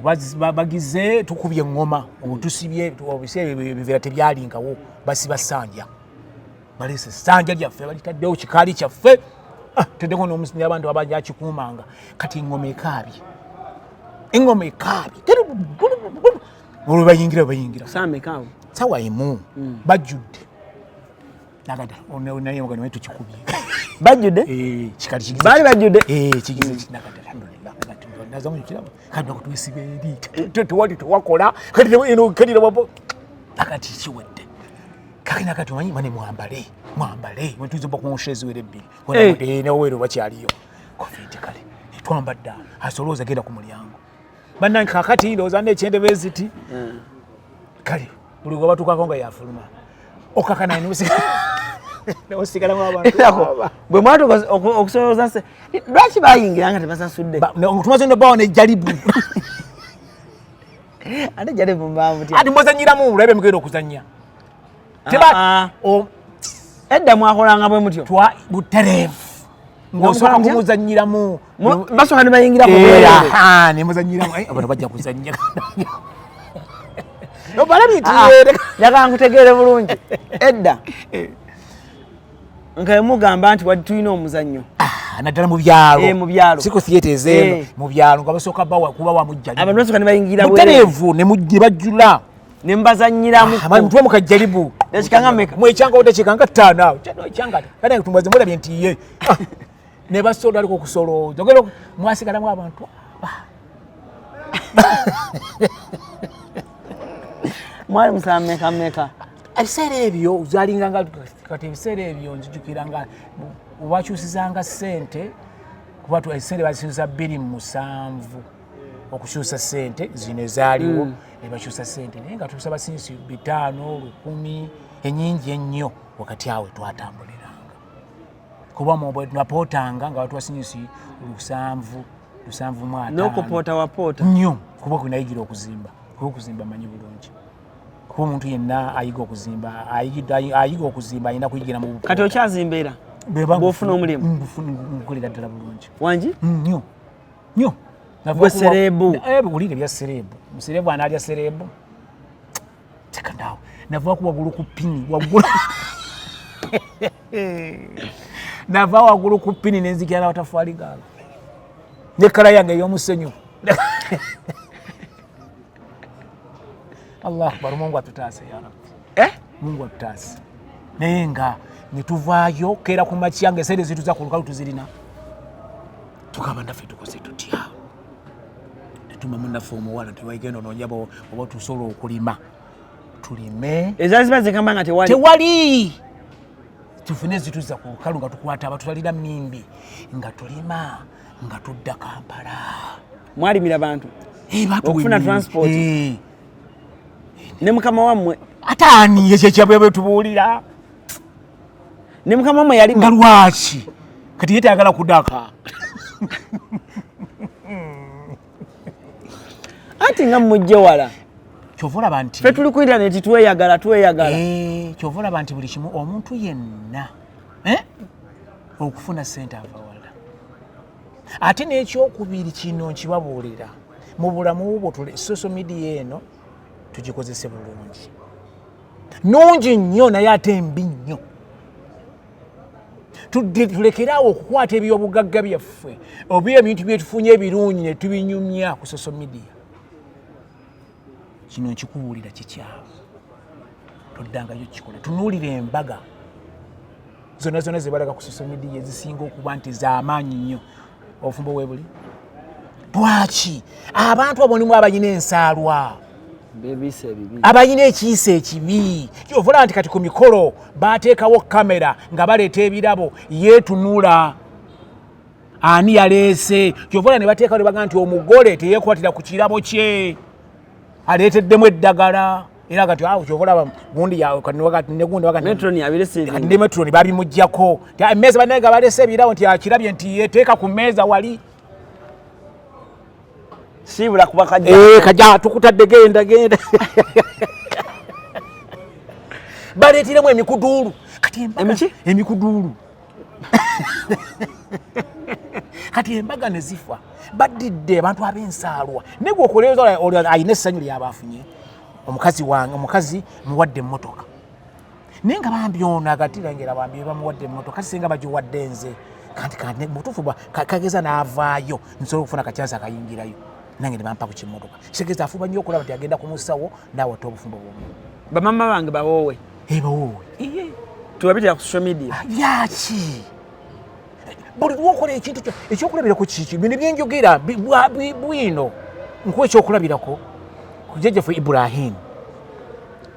bagize tukubye eŋŋoma, otusibye ebiseera ebyo ebiveera tebyalingawo, basiba ssanja, baleese essanja lyaffe balitaddewo kikaali kyaffe. Ah, teddeko n'abantu abajakikuumanga. Kati eŋŋoma ekaabye, eŋŋoma ekaabye, olwo bayingira bayingira. Saamekaawo? Sawa 1 bajjudde. Nagada naye naye tukikubye. Bajjudde? Eh, kikali kigize. Baali bajjudde? Eh, kigize kinakati. Alhamdulillah, kati nazamu kirabo kati nakutwesiba eri tewali tewakola kati eno kati wapo akati kiwedde. Kaki nakati omanyi mane mwambale mwambale mwetuze ku nshezi were 2. Eh, ne wero bakyaliyo covid. Kale twambadde asolooza genda ku mulyango bannange. Kakati ndowooza nekyende beziti. Kale buli gwe batuukako nga yafuluma okakana nosigalamu abantu. Ako, bwe mwatuuka okusolooza se lwaki bayingira nga tebasasudde? Tumaze nobawo nejalibu. Ate jalibu mbaamu tya? Ati muzanyiramu lwebe mugenda okuzanya. Ah, ah. Edda mwakolanga bwe mutyo? Twa butereevu ng'osooka mutya? kumuzanyiramu. Basooka ne bayingira ku bwereere. Nemuzanyiramu abantu bajja kuzanya obalabye. Ah, njagala nkutegeere bulungi. Edda nga mugamba nti wadde tulina omuzannyo, naddala mu byalo. Eh, mu byalo. Si ku theatre ezeeno. Eh. Mu byalo nga basooka bawa kuba wamujjali. Abantu basooka ne bayingira bwereere. Butereevu ne bajjula. Ne mbazannyiramu. Mutwe mukajjalibu. Dakika nga mmeka? Mwekyanga dakiika nga 5 awo. Kyano ekyanga kale tumbaze mulabye nti ye ah, ne basoda aliko okusolooza ogenda mwasigalamu abantu aba. Mwali musaba meka meka? Ebiseera ebyo zalinga nga kati ebiseera ebyo nzijukira nga wakyusizanga ssente kuba esente bazikyusa 2007, okukyusa ssente zino ezaaliwo ne bakyusa ssente, naye nga tusaba sinsi 500, 1000. Enyingi ennyo wakati awo twatambuliranga kuba napootanga nga batuwa sinyusi 7, 75. N'okupoota wapoota? Nnyo, kuba kwenayigira okuzimba, kuba okuzimba manyi bulungi, kuba omuntu yenna ayiga okuzimba, ayiga okuzimba alina kuyigira mu Kati okyazimba era bw'ofuna omulimu? Nkolera ddala bulungi. Wangi? Nnyo nnyo. Gwe serebu. Wulira ebya serebu, muserebu anaalya serebu tekanaawe. Nava ku waggulu ku pini waggulu, nava waggulu ku pini nenzikira n'amatafaali gange nekkala yange ey'omusenyu. Allah akbar, Mungu atutaase ya Rabbi. Eh? Mungu atutaase. Naye nga netuvaayo keera ku makya nga esente zituza ku lukalu tuzirina, tugamba naffe tukoze tutya? Netuma munaffe omuwala ntiwaigenda onoonya oba tusobola okulima, tulime. Ezaziba zigamba nga tewali. Tewali, tufune zituza ku lukalu nga tukwata abatutwalira mimbi nga tulima nga tudda Kampala. Mwalimira bantu? Eh, batuwa Okufuna emimbi. transport. Eh. Ne mukama wammwe? Ate ani ekyo ekyabwe bwetubuulira? Ne mukama wammwe yalima? Nga lwaki kati ye tayagala kudaka? Anti nga mujje wala. Kyova olaba nti Ffe tuli ku intaneti tweyagala tweyagala. Eh, kyova olaba nti buli kimu omuntu yenna, eh, okufuna sente ava wala. Ate n'ekyokubiri kino nkibabuulira mu bulamu bwo, social media eno tugikozese bulungi. Nungi nnyo naye ate mbi nnyo. Tulekeraawo okukwata ebyobugagga byaffe oba ebintu byetufunye ebirungi ne tubinyumya ku social media. Kino nkikubuulira kikyamu, toddangayo kikola. Tunuulira embaga zonna zonna zebalaga ku social media, ezisinga okuba nti zamaanyi nnyo obufumbo webuli. Lwaki abantu abo nimu abalina ensaalwa, Bebiisa ebibi, abalina ekiisa ekibi? Kyova olaba nti kati ku mikolo bateekawo kamera nga baleeta ebirabo, yeetunula ani yaleese. Kyova olaba ne bateekawo ne bagamba nti omugole teyeekwatira ku kirabo kye, aleeteddemu eddagala. Era kati awo kyova olaba gundi negundi. Matron abiresiivinga. Ne matron babimugjako. Ti, emmeeza bannaye nga baleese ebirabo nti akirabye nti yeteeka ku mmeeza wali. Siibula kuba kajja. Eh, kajja tukutadde, genda genda. Baleetiremu emikuduulu kati embaga. Emiki? Emikuduulu. Kati embaga ne zifa, baddidde abantu ab'ensaalwa. Naye gwe okoleeza alina essanyu lyaba afunye omukazi wange, omukazi muwadde emmotoka, naye nga bambi ono agatirangera bambi bamuwadde emmotoka singa bagiwadde nze. Kanti kanti mutuufu kageza n'avaayo nsobola okufuna akacyansi akayingirayo nange ne bampa ku kimmotoka. Kitegeeza afuba nnyo okulaba nti agenda ku musawo n'awata obufumbo bwomu. Bamama bange bawoowe. Ebawoowe. Tubabitira ku social media. Byaki buli lwokola ekintu kyo ekyokulabirako kiki? Bino byenjogera bwino nkuwa ekyokulabirako ku jjajjaffe Ibrahimu.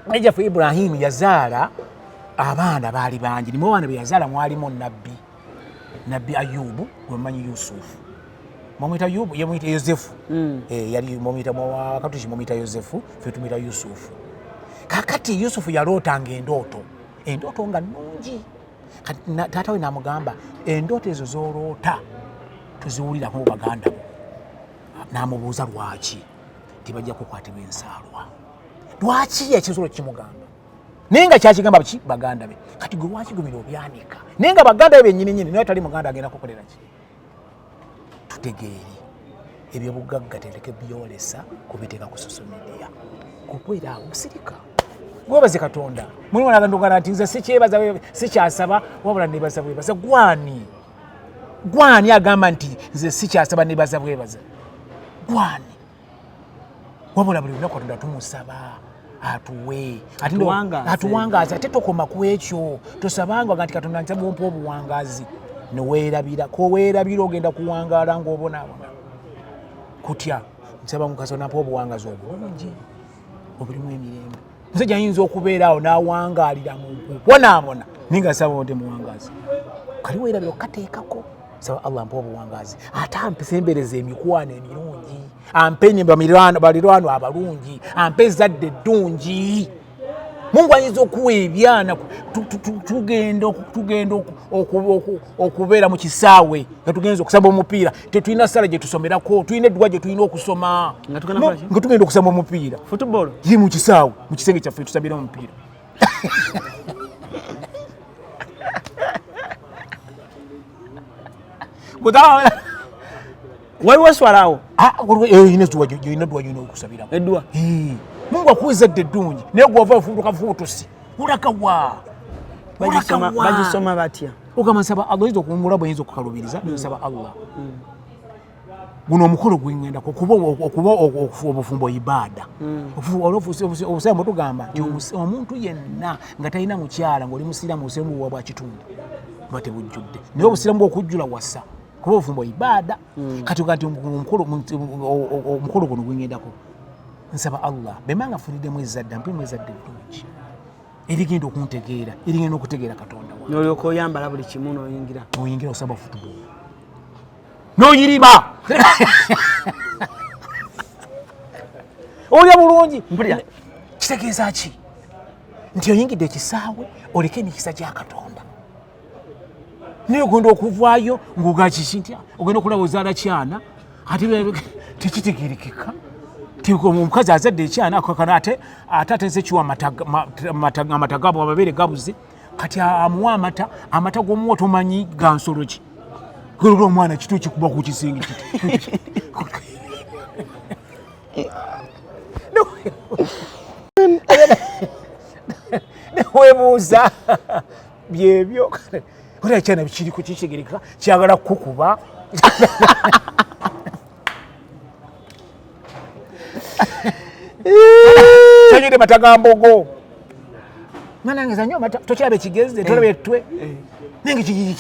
Jjajjaffe Ibrahimu yazaala abaana baali bangi. Nimu abaana be yazaala mwalimu nabbi, nabbi Ayubu gwemumanyi, Yusufu mumwita Yubu, ye muyita Yosefu. Eh, yali mumuyita katuki, mumuyita Yosefu, fe tumuyita Yusufu. Kakati Yusufu yalootanga endooto, endooto nga nnungi. Kati taata we namugamba, endooto ezo z'oloota tuziwulirako mu baganda bo. N'amubuuza lwaki tibajja kukwatibwa ensaalwa. Lwaki ekisobola okimugamba naye nga kyakigamba ki baganda be? Kati gwe lwaki gwe bino obyanika naye nga baganda be bennyini nyini? Naye tali muganda agenda kukolera ki? Tutegeere ebyobugagga tereke byolesa kubiteeka ku social media, kukwera awo musirika gwebaze Katonda. Mulimu nagandugana nti nze sikyebaza, sikyasaba, wabula nebaza bwebaza. Gwani gwani agamba nti nze sikyasaba, nebaza bwebaza? Gwani? Wabula buli lunaku Katonda tumusaba atuwe. Ate Atuwangaaze. Atuwangaaze. Ate tokoma ku ekyo, tosabanga nti Katonda nsaba ompa obuwangaazi neweerabira koweerabira ogenda kuwangaala ng'obonaabona kutya. Nsaba mukasa nampa obuwangazi obulungi obulimu emirembe. Musajja ayinza okubeera awo n'awangaalira mu kubonaabona naye nga saba nti muwangaazi kali weerabira okukateekako. Saba Allah ampa obuwangaazi ate ampesembereza emikwano emirungi, ampe balirwano abalungi, ampe ezzadde eddungi. Mungu ayinza okuwa ebyana. Tugenda okubeera mu kisaawe nga tugenza okusamba omupiira, tetulina sala gye tusomerako, tulina edduwa gye tulina okusoma Nga tugenda kukola ki? Nga tugenda okusamba omupiira. Football. Ye mu kisaawe, mu kisenge kyaffe tusabira omupiira. Waliwo swala awo? Olina edduwa gyolina okusabiramu. Edduwa. Eh, Mungu akuwa ezzadde eddungi, naye gwova ofuutuka fuutusi, olakawa? Bagisoma batya? Ogamba nsaba Allah, oyinza okuwungula, bweyinza okukalubiriza, nsaba Allah guno omukolo gwengendako, okuba obufumbo ibaada. Obusiraamu bwetugamba nti omuntu yenna nga talina mukyala, ngaoli musiraamu, obusiraamu buwa bwa kitundu, buba tebujjudde, naye obusiraamu bwokujjula wasa, kuba obufumbo ibaada. Kati oga nti omukolo guno gwengendako, nsaba Allah bemba nga nfuniddemu ezzadde, ampemu ezzadde eddungi erigenda okuntegeera, erigenda okutegeera Katonda wange. Nolyoka oyambala buli kimu noyingira. Oyingira osaba football noyiriba, olya bulungi. Mpulira. Kitegeeza ki? Nti oyingidde ekisaawe oleke emikisa gya Katonda, naye ogenda okuvaayo ng'oga kiki nti ogenda okulaba ozaala kyana, ate tekitegerekeka. Omukazi azadde ekyana akakana, ate atenze kiwa amata gabo, amabeere gabuze. Kati amuwa amata, amata g'omuwa tomanyi ga nsolo ki. Golera omwana kito kikuba ku kisenge kiti. Newebuuza byebyo, ora ekyana kiriko kitegereka, kyagala kukuba. Kyanyire mata ga mbogo. Mwana wange zanywa amata, tokyaba ekigezi, tolaba ettwe nange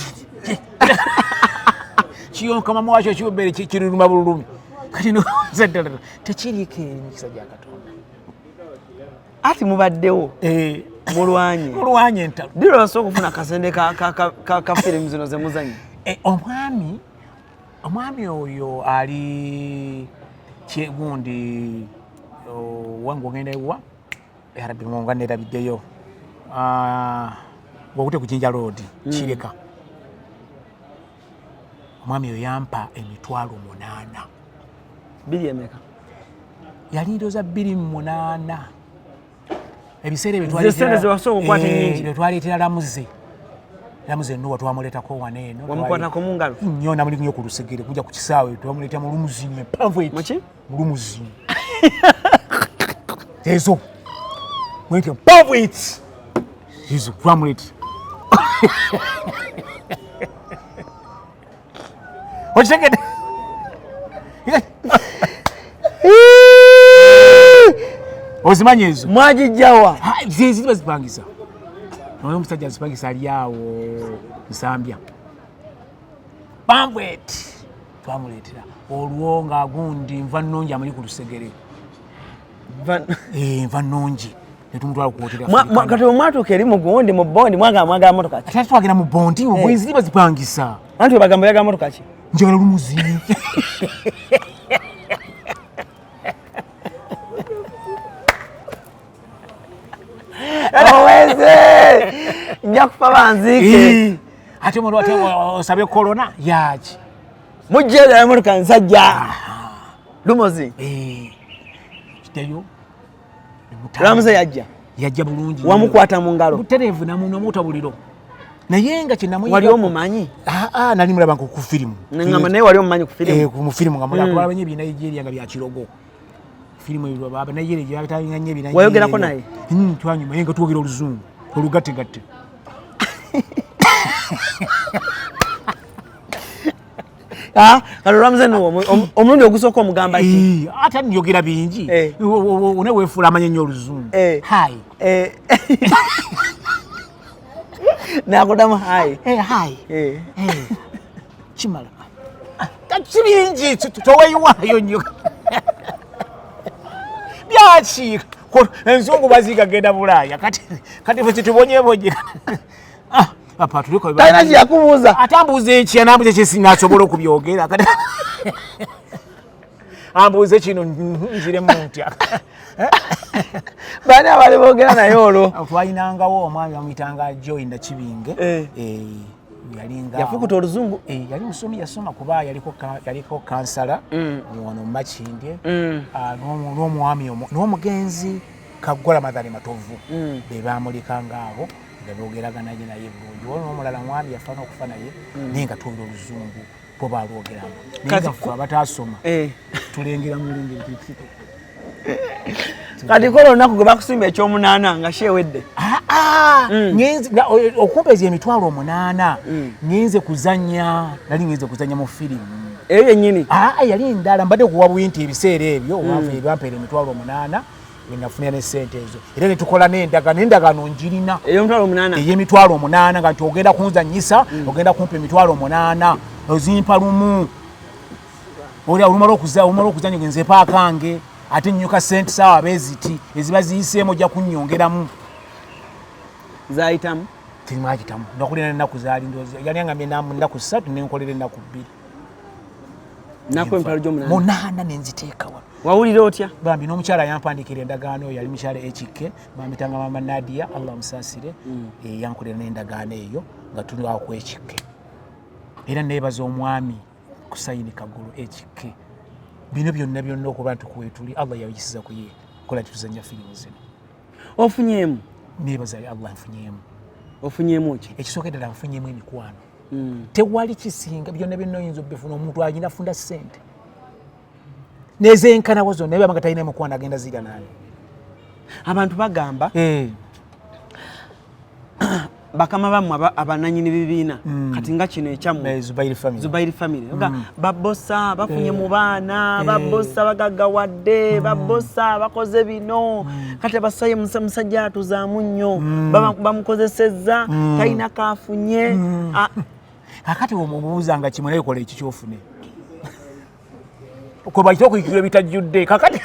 kiyonka mama wakyo, kibeere kiruluma bululumi. Kati noza ddala tekiriiko emikisa gya Katonda. Ati mubaddewo. Eh, mulwanye. Mulwanye entalo. Ddi lwosooka okufuna akasente ka firimu zino zemuzanya? Eh, omwami oyo ali kyegundi wange, ogenda ewa yarabbi nga nerabiddeyo. Ah, ng'okute ku Jinja Road, Kireka. Omwami oyo yampa 800,000. Biri emeka? Yali ndooza 2008, ebiseera ebyo. Ze sente ze wasooka okukwata ennyingi? Ebyo twaleetera Lamuze, Lamuze Nuwa, twamuleetako wano eno. Wamukwatako mu ngalo? Nnyo, namuli nnyo ku lusegere kujja ku kisaawe, twamuleeta mu limousine empanvu eti. Muki? Mu limousine ezo mwete mpanvu eti, ezo twamuleeta. Okitegedde? Ozimanyi ezo? Mwagijjawa? Zeziri bazipangisa, oyo omusajja azipangisa, ali awo Nsambya. Panvu eti twamuleetera olwo nga gundi nva nnungi amuli ku lusegere. Eh, nva nnungi netumutwala ku hoteri. Kati omwatuuka eri mu gundi mu bondi, mwagala mwagala motoka ki? Ate twagenda mu bondi, obweziri bazipangisa. Anti webagamba oyagala motoka ki? Njagala limousine. Oweze nja kufa banziike. Eh, ate omuntu ate osabe korona yaki? Mujja emotoka nsajja limousine. Eh, kiteyo. Ramuze yajja? Yajja bulungi. Wamukwata mu ngalo? Butereevu, namuta buliro, naye nga kyenamuyiga Wali omumanyi? Aa, nali mulaba nko ku firimu. Ngamba naye wali omumanyi ku firimu? Eh, mu firimu nga mulaba, kulaba nnyo ebinigeria nga bya kirogo, firimu ebyo baba Nigeria gye nnyo ebinigeria. Wayogerako naye? Twanyuma, naye nga twogera oluzungu olugattegatte. Ah, kati Ramuze nuwo omulundi ogusooka omugamba ki? Eh, ate njogera bingi. Eh. One weefuula amanya ennyo oluzungu. Eh. Hi. Eh. Nakudamu hi? Eh, hi. Eh. Eh, kimala. Ah, si bingi, toweyiwaayo nnyo byaki. Enzungu baziga genda Bulaaya, kati fe titubonyebonye. Ah, apa tuliko. Talina kyeyakubuuza? Ate ambuuza ekya, nambuuza ekyesinaasobola okubyogera. Kati Ambuuze kino nziremu ntya? Bani abali boogera naye olwo? Twalinangawo omwami bamuyitanga Joy Nakibinge. Yalinga Yafukuta oluzungu. Yali musomi, yasoma kuba yaliko kansala wano mu Makindye. Ah, n'omwami n'omugenzi Kaggwa Ramadhani Matovu be bamulikanga abo nga boogeragana naye bulungi. Waliwo n'omulala mwami yafa n'okufa naye, naye nga twogera oluzungu bo balwogeranga, naye Kati nga ffe abataasoma tulengera mulengeri. Kati kola olunaku gwe bakusimba ekyomunaana nga kyewedde. Okumpeza 800,000, ngenze kuzanya, nali ngenze kuzanya mu firimu. Eyo yennyini? Aa, yali endala. Mbadde kuwa bwi nti ebiseera ebyo bampeera 800,000, wenafunira ne sente ezo, era netukola n'endagaano. Endagaano njirina. Ey'emitwalo 8? Ey'emitwalo 800, nga nti ogenda kunzanyisa, ogenda kumpa 800,000, ozimpa lumu. Oli olumala okuzanya nze paakange, ate nnyuka sente saawa beeziti eziba ziyiseemu ojja kunnyongeramu. Zayitamu? Temwagitamu. Nakulira ennaku zaali ndowooza yali angambye nnaku 3, nenkolera ennaku 2. Naku emitwalo gy'omunaana? Munaana, nenziteeka wano. Wawulira otya? Bambi n'omukyala yampandikira endagaano eyo, yali mukyala ekikke, bamitanga mama Nadia, Allah amusaasire. Yankolera n'endagaano eyo nga tuli awo ku ekikke, era neebaza omwami Kusayini Kagulu ekikke. Bino byonna byonna okuba nti kwetuli, Allah yayisiza ku ye kola tituzanya firimu zino. Ofunyeemu? Neebaza Allah, nfunyeemu. Ofunyeemu ki? Ekisooka ddala, nfunyeemu emikwano. Tewali kisinga byonna byonna oyinza obifuna. Omuntu alina funda ssente nezenkanawo zonna, naye baba nga talina emikwano, agenda zira nani? Abantu bagamba bakama bammwe abananyini bibiina, kati nga kino ekyammwe. Zubairi family. Zubairi family. Oga, babosa bafunye mu baana, babosa bagaggawadde, babosa bakoze bino. Kati abasaye musajja atuzaamu nnyo. Bamukozesezza, talina kafunye. Ah, Kakati omubuuza nga kimwe, naye kola ekikyofune kwe bayita okuyikirwa ebitajjudde. Kakati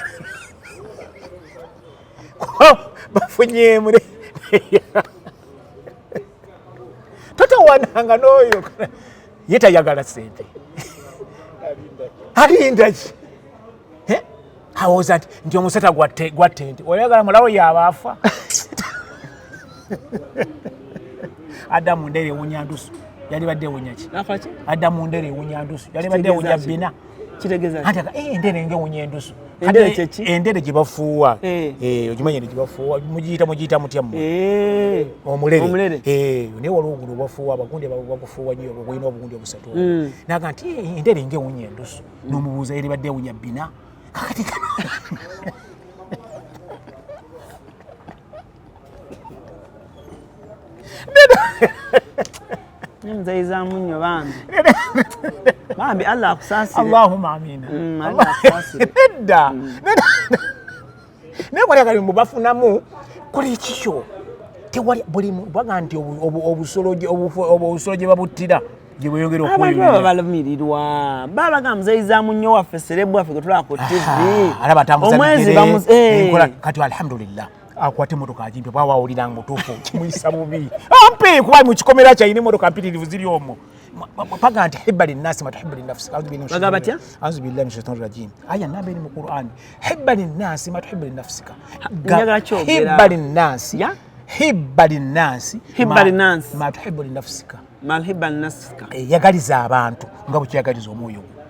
bafunyeemu, totawananga n'oyo ye tayagala sente, alinda ki? Eh? Awooza nti omusota gwatte nti oyagala mulawo yaaba afa, adda mu ndere ewunya ndusu, yali badde ewunya ki? Nakola ki? Adda mu ndere ewunya ndusu, yali badde ewunya Kitegeeza ki? bina. Kitegeeza ki? Anti endere ng'ewunya endusu. Endere Kati kye ki? Endere gye bafuuwa. Eh. Ogimanyi eno gye bafuuwa, mugiyita mutya mmwe? Omulere. Omulere. Eh, naye waliwo guno bafuuwa, abagundi bagufuuwa nnyo, gulina obugundi obusatu. Naga nti endere ng'ewunya endusu, n'omubuuza eri badde ewunya bina. Kakati Nzayizaamu nnyo bambi. Bambi Allah akusaasire. Allahumma amina. Allah akusaasire. Nedda, naye kwali akali mbu bafunamu, kola ekikyo. Tewali buli baga nti obusolo gye babuttira gye bweyongera Abantu baba okweyongera. Balumirirwa. Baba muzayizaamu nnyo waffe, celeb waffe gwe tulaba ku TV. Alaba atambuza Omwezi bigere, enkola. Kati alhamdulillah akwate emotoka agimpe, bwaba awulira nga mutuufu kimuyisa bubi ampe, kuba mu kikomera kyalina emotoka mpitirivu ziri omwo. Paga nti hibba linnasi ma tuhibbu linnafsi. Bagamba batya? Auzu billahi min shaitani rajim, aya namba eri mu Quran, hibba linnasi ma tuhibbu linnafsika. Njagala kyogera. Hibba linnasi. Ya? Hibba linnasi. Hibba linnasi. Ma tuhibbu linnafsika. Malhiba nasika. Yagaliza abantu nga bwekyagaliza omwoyo gwo.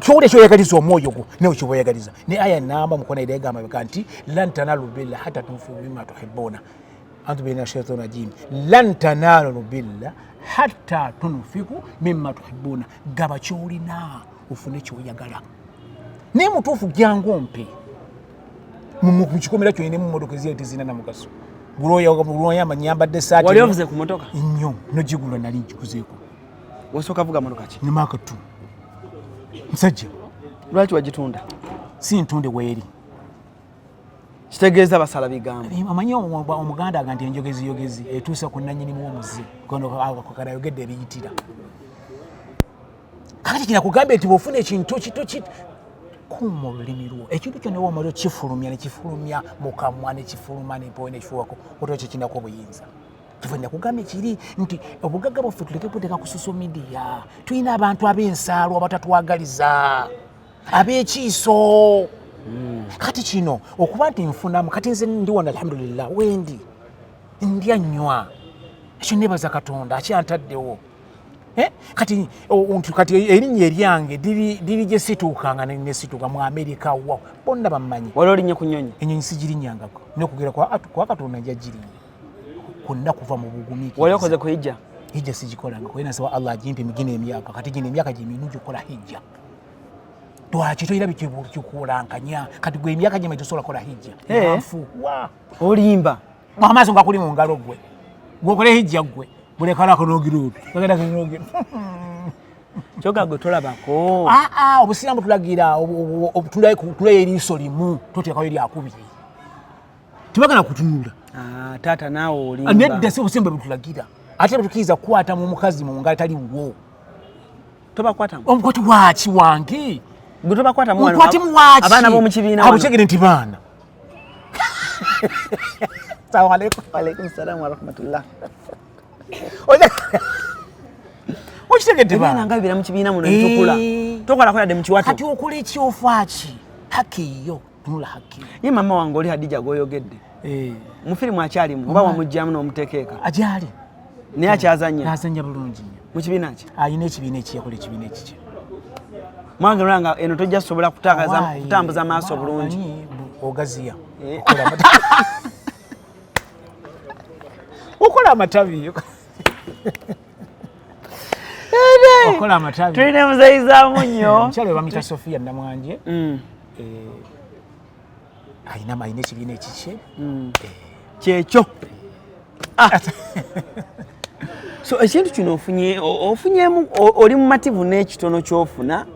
Kyowulya kyoyagaliza omwoyo gwo nawe kyoba oyagaliza. Ne aya namba mukona era egamba beka nti lan tanalu billa hatta tunfiku mimma tuhibbuna, antu bina shaitani rajim, lan tanalu billa hatta tunfiku mimma tuhibbuna. Gaba kyolina ofune kyoyagala. Naye mutuufu jangu ompe mu kikomera kyolina mu motoka eziri tezirina na mugaso. Bulwoyamba nyambadde saati. Wali ovuze ku motoka? Nnyo, nogigula, nali ngiguzeeko. Wasooka vuga motoka ki? Ne Mark 2, musajja. Lwaki wagitunda? Si ntunde, weeri. Kitegeeza basala bigambo. Amanyi omuganda aga nti enjogezi yogezi etuusa ku nanyinimu w'omuze kano ayogedde ebiyitira. Kakati kinakugambye nti bw'ofuna ekintu kito kuuma olulimi lwo. Ekintu kyonna womala okifulumya nekifulumya mukamwa nekifuluma nempewo nekifulwako, otyo kyekinako obuyinza. Kiva nakugambye kiri nti obugagga bwaffe tuleke kuteeka ku social media. Tulina abantu ab'ensaalwa abatatwagaliza, ab'ekiiso. Kati kino okuba nti nfunamu, kati nze ndi wano alhamdulillah, wendi ndya nnywa, ekyo nebaza Katonda akyantaddewo. Kati nti kati erinnya eryange liri gye situukanga nesituuka mu Amerika, wa bonna bammanyi. Wali olinnye ku nnyonyi? Ennyonyi sigirinnyangako, nokugera kwa Katonda nja girinnya kwonna kuva mu bugumiikiriza. Wali okoze ku hijja? Hijja sigikolanga, kuba nasaba Allah agimpe mugino emyaka. Kati gino emyaka gyemirungi okukola hijja. Lwaki toyina bikikulankanya? Kati gwe emyaka gyeme tosobola kukola hijja. Nfu wa olimba. Amaaso nga kuli mu ngalo, gwe gwokole hijja, gwe bulekalako nogira oti ogenda nogira. Kyoga gwe tolabako. Aa, obusiraamu tulagira tulayo eriiso limu, toteekayo lyakubiri, tebagana kutunula. Ah, taata naawe olimba. Nedda, si obusiraamu bwe butulagira. Ate bwetukiriza kukwata mu mukazi mu ngalo tali wo. Tobakwatamu? Omukwati waaki wange? Gwe tobakwatamu wano? Mukwatemu waaki? Abaana b'omu kibiina wano. Abukyegere nti baana. Salamu alaikum. Walaikum salaam warahmatullah. Okitegedde? Ebyana baana nga bibeera mu kibiina muno ebitukula. Tokolako yadde mu kiwato. Kati okola ekyofaaki haki yo, tunula haki. Ye mama wange oli Hadija gw'oyogedde, mu firimu akyalimu oba wamugyamu n'omutekeeka? Agyali. Naye akyazanya? Azanya bulungi nnyo. Mu kibiina ki? Alina ekibiina ekiyakola, ekibiina ekikye. Mwange olaba nga eno tojja kusobola kutakaza Waayi, kutambuza maaso bulungi. Omanyi, ogaziya. Okola amatabi, okola amatabi. Tulina muzeyizaamu nnyo. Omukyala we bamuyita Sofia Namwanje. Alina ekibiina ekikye. Kyekyo. Ah. So ekintu kino ofunye ofunyemu oli mumativu n'ekitono ky'ofuna?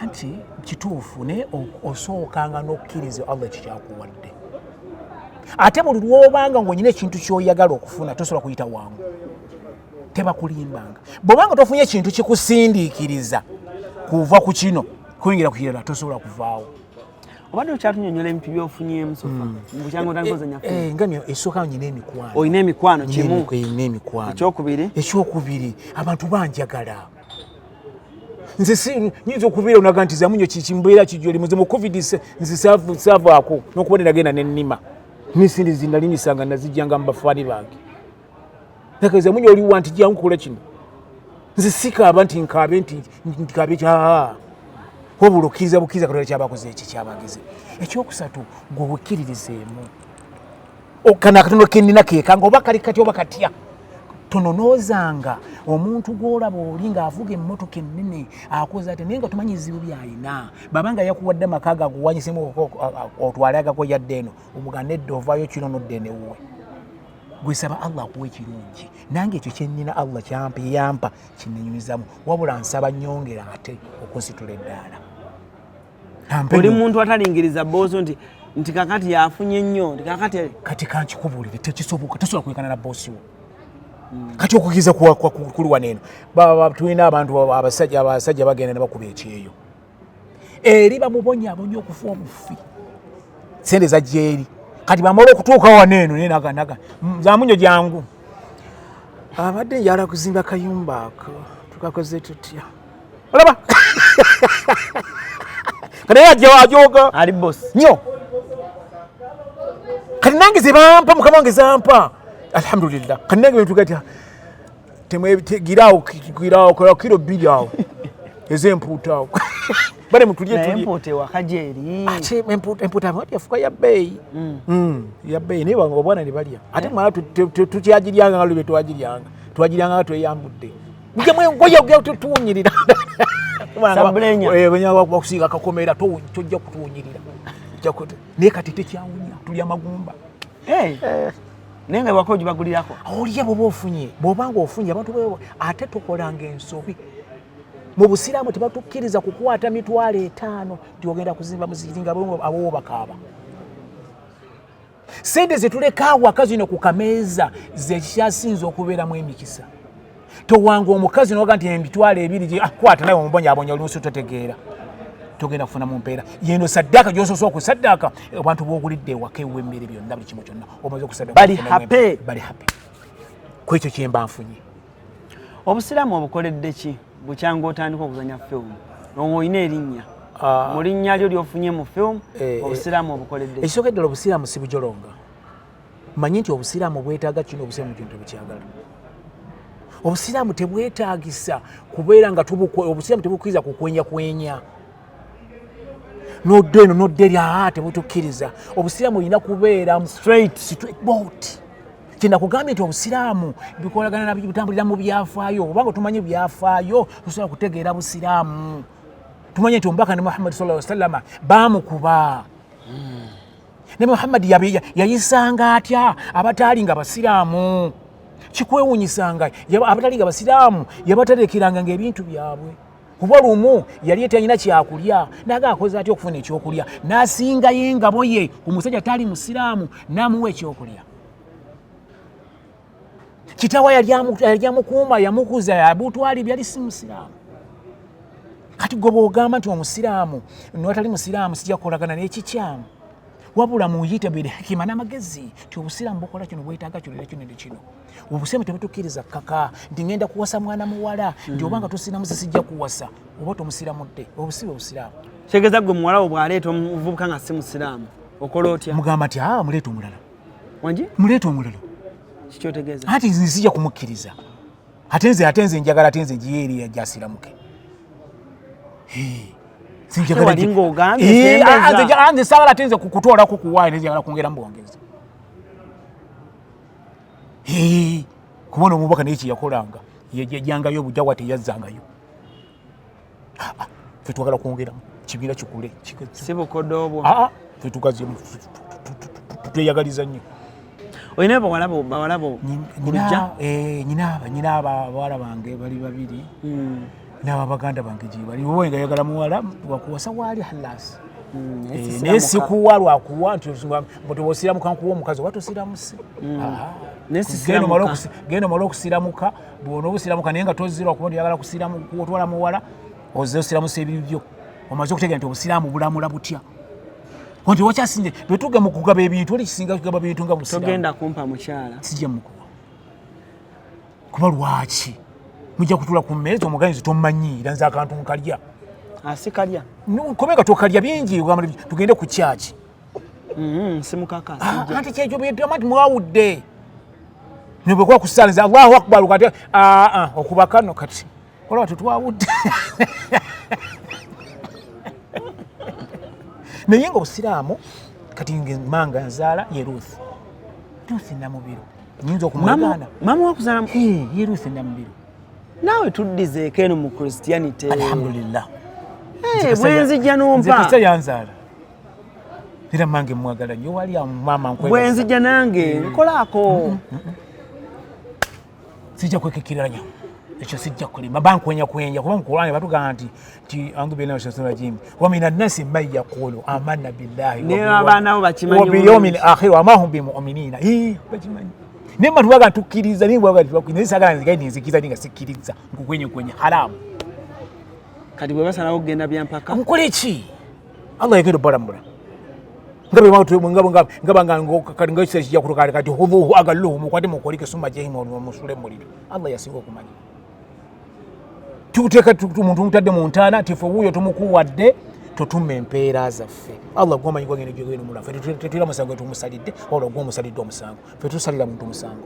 Anti kituufu, naye osookanga n'okkiriza Allah ekyo kyakuwadde. Ate buli lwobanga ng'olina ekintu ky'oyagala okufuna, tosobola kuyita wangu, tebakulimbanga. Bw'obanga tofunye ekintu kikusindiikiriza kuva ku kino kuyingira ku kirala, tosobola kuvaawo. Obadde okyatunyonyola ebintu by'ofunyemu so far bukyanga otandika ozanya firimu. Nga esooka nyina emikwano. Olina emikwano, kimu. Nina emikwano. Ekyokubiri? Ekyokubiri, abantu banjagala. Nze si nyinza okubeera onaga nti zamunyo kikimbeera kijoli muze mu COVID nze saavaako n'okuba nagenda nennima nisindi zinalimisanga nazijjanga mu bafaani bange. Naka zamunyo oliwa nti jangu kola kino, nze sikaaba nti nkaabe nti nkaabe kya wabula okkiriza bukkiriza Katonda kyabakoze ekyo kyabageze. Ekyokusatu, gwe wekkiririzeemu. Kano akatono kenina kekanga oba kali katya oba katya, tononoozanga omuntu gw'olaba oli ng'avuga emmotoka ennene akoze ate, naye nga tomanyi ebizibu by'alina. Baba nga yakuwadde amaka gaguwanyisemu otwale agako yadde eno, omuganda edda ovaayo kino nodda eno ewuwe. Gwe saba Allah akuwa ekirungi. Nange ekyo kyennina Allah kyampa yampa kinenyumizamu, wabula nsaba nyongera ate okunsitula eddaala. Ampe Oli muntu atalingiriza booso nti kakati yafunye nnyo, nti kakati Kati kankikubuulire, tekisoboka, tosobola kwekana na boosi wo. Kati okukiriza kuli wano eno, tulina abantu abasajja bagenda ne bakuba ekyeyo eri bamubonyabonya okufa obufi, sente zajja eri. Kati bamala okutuuka wano eno naye naganaga zamunyo jangu abadde njala kuzimba kayumba ako, tukakoze tutya? Olaba kati naye ajja ajoga. Ali boss. Nnyo. Kati nange zebampa, mukama wange zampa, alhamdulillah. Kati nange bentuga ti giraawo giraawo kola kiro 2 awo ez'empuuta awo bale mutulye. Naye Tulye. Empuuta ewaka gyeri? Ate empuuta abati yafuka ya bbeeyi. Ya bbeeyi, naye wange obwana ne balya. Ate mwana tukyagiryanga nga lwe twagiryanga nga tweyambudde mujemu engoye tuwunyirira. Sabulenya. Bakusiiga akakomera, tojja kutuwunyirira. Naye kati tekyawunya, tulya magumba. Eh. Naye nga ewaka ogibagulirako? Olya bwoba ofunye, bw'obanga ofunye abantu ate tokolanga ensobi. Mu busiraamu tebatukkiriza kukwata 50,000 nti ogenda kuzimba muzikiti nga abowo bakaaba. Sente zetuleka awaka zino ku kameeza zekikyasinza okubeeramu emikisa. Towanga omukazi noga nti 20,000 kwata nawe omubonyabonya oluusi totegeera, togenda kufunamu mpeera. Yeno saddaaka gyosoose okusaddaaka, abantu b'ogulidde ewaka ewa emmere byonna buli kimu kyonna omaze okusaddaaka, Bali okufunamu happy. Bali happy. Ku ekyo kyemba nfunye. Obusiraamu obukoledde ki bukyanga otandika okuzanya film olina erinnya? Mu linnya lyo lyofunye mu film, obusiraamu obukoledde ki? Ekisooka eddala, obusiraamu si bujolonga. Manyi nti obusiraamu bwetaaga kino, obusiraamu kino tebukyagala. Obusiraamu tebwetaagisa kubeera nga obusiraamu tebukkiriza kukwenya kwenya nodda eno nodda eri. Aa, tebutukkiriza. Obusiraamu olina kubeera straight. Straight boat. Kyenakugambye nti obusiraamu bikolagana na butambulira mu byafaayo. Obanga tumanyi byafaayo, tusobola kutegeera busiraamu. Tumanye nti omubaka ne Muhammadi sallallahu alaihi wasallama bamukuba, ne Muhammadi yayisanga atya abataali nga basiraamu? Kikwewunyisanga, abatali nga basiraamu yabaterekeranga nga ebintu byabwe. Kuba lumu yali talina kyakulya, naga akoze atya okufuna ekyokulya? N'asingayo engabo ye ku musajja taali musiraamu, n'amuwa ekyokulya. Kitawa yali amukuuma, yamukuza, Abutwalib, yali si musiraamu. Kati gwe bwogamba nti omusiraamu nowatali musiraamu sijja kukolagana n'ekikyamu, wabula muyite bilhikima n'amagezi nti obusiraamu bukola kino, bwetaaga kino era kino ne kino. Obusiraamu tebutukkiriza kkaka nti ngenda kuwasa mwana muwala nti obanga tosiramu sijja kuwasa, oba tomusiramudde. Obusibe obusiraamu. Kitegeeza gwe muwala wo bw'aleeta omuvubuka nga si musiraamu, okola otya? Mugamba nti aa, muleeta omulala. Wangi? Muleeta omulala. Kikyotegeeza? Ati nze sijja kumukkiriza, ate nze njagala, ate nze ngiye eri yajasiramuke. Ate wali ng'ogambye sembeza. Nze saagala, ate nze kukutoolako kuwaayo, naye njagala kwongeramu bwongezi. Kubona omubaka naye kyeyakolanga, yajjangayo obujjawa, teyazzangayo. Ah, ah, ffe twagala kwongeramu kibiina kikule. Si bukoddo obwo? Ah, ah, ffe tugazi tweyagaliza nnyo. Olina bawala bo ku lujja? Nyina abawala bange bali babiri, n'aba baganda bange gye bali. Oba nga yagala muwala wakuwasa, waali halas. Naye sikuwa lwakuwa nti bwosiramuka nkuwa omukazi oba tosiramuse. Naye sisiramuka. Genda omale okusiramuka. Bwona obusiramuka naye nga tozirwa kuba oyagala otwala muwala, oze osiramusa ebibyo, omaze okutegeera nti obusiraamu bulamula butya, nti wakyasinze bwetuga mu kugaba ebintu, oli kisinga kugaba bintu nga busiraamu. Togenda kumpa mukyala? Sijja mukuwa, kuba lwaki mujja kutula ku mmeeza omuganyizi tomanyiira nze akantu nkalya. Asikalya. Kubanga tokalya bingi, ogamba nti tugende ku kyaki. Simukaka. Ah, sijja. Anti kyekyo byetugamba nti mwawudde nebwekuba kusaaliza Allahu akbar, kati aa okuba kano kati olaba tetwawudde. Naye nga obusiraamu kati manga nzaala ye Ruth Namubiru, nyinza okumwegaana. Mama wakuzaala? Ye Ruth Namubiru. Naawe tuddizeeko eno mu Christianity. Alhamdulillah. Bwenzijja Nze nompa. Kasita yanzaala era mange mwagala nnyo, wali maama nkwebaza. Bwenzijja nange nkolaako. Sijja kwekekiranya ekyo, sijja kulima bankwenya kwenya, kuba mukulwanya batugamba nti audhu billahi minash shaitani rajim wa minan nasi man yaqulu amanna billahi Ne abaana bo bakimanyi wa bilyawmil bulungi. akhir wa ma hum bimuminina. Bakimanyi, naye mba tubaga tukkiriza, naye bwaga tubakkiriza, naye saagala nzigaye nzikiriza nga sikkiriza nkukwenye kwenye haramu. Kati bwe basalawo okugenda byampaka? Nkole ki? Allah yagenda obalamula nga bwe nga nga nga nga ekiseera kijja kutuuka kati khudhuhu agalluhu, mukwate mukolike, summa jahima, musule muliro. Allah yasinga okumanya. Tuteeka omuntu mutadde mu ntaana nti ffe wuuyo tumukuwadde, totuma empeera zaffe. Allah gwomanyi gwagenda gyogenda omulala. Ffe tetulina musango tumusalidde, wabula gwomusalidde omusango. Ffe tusalira muntu musango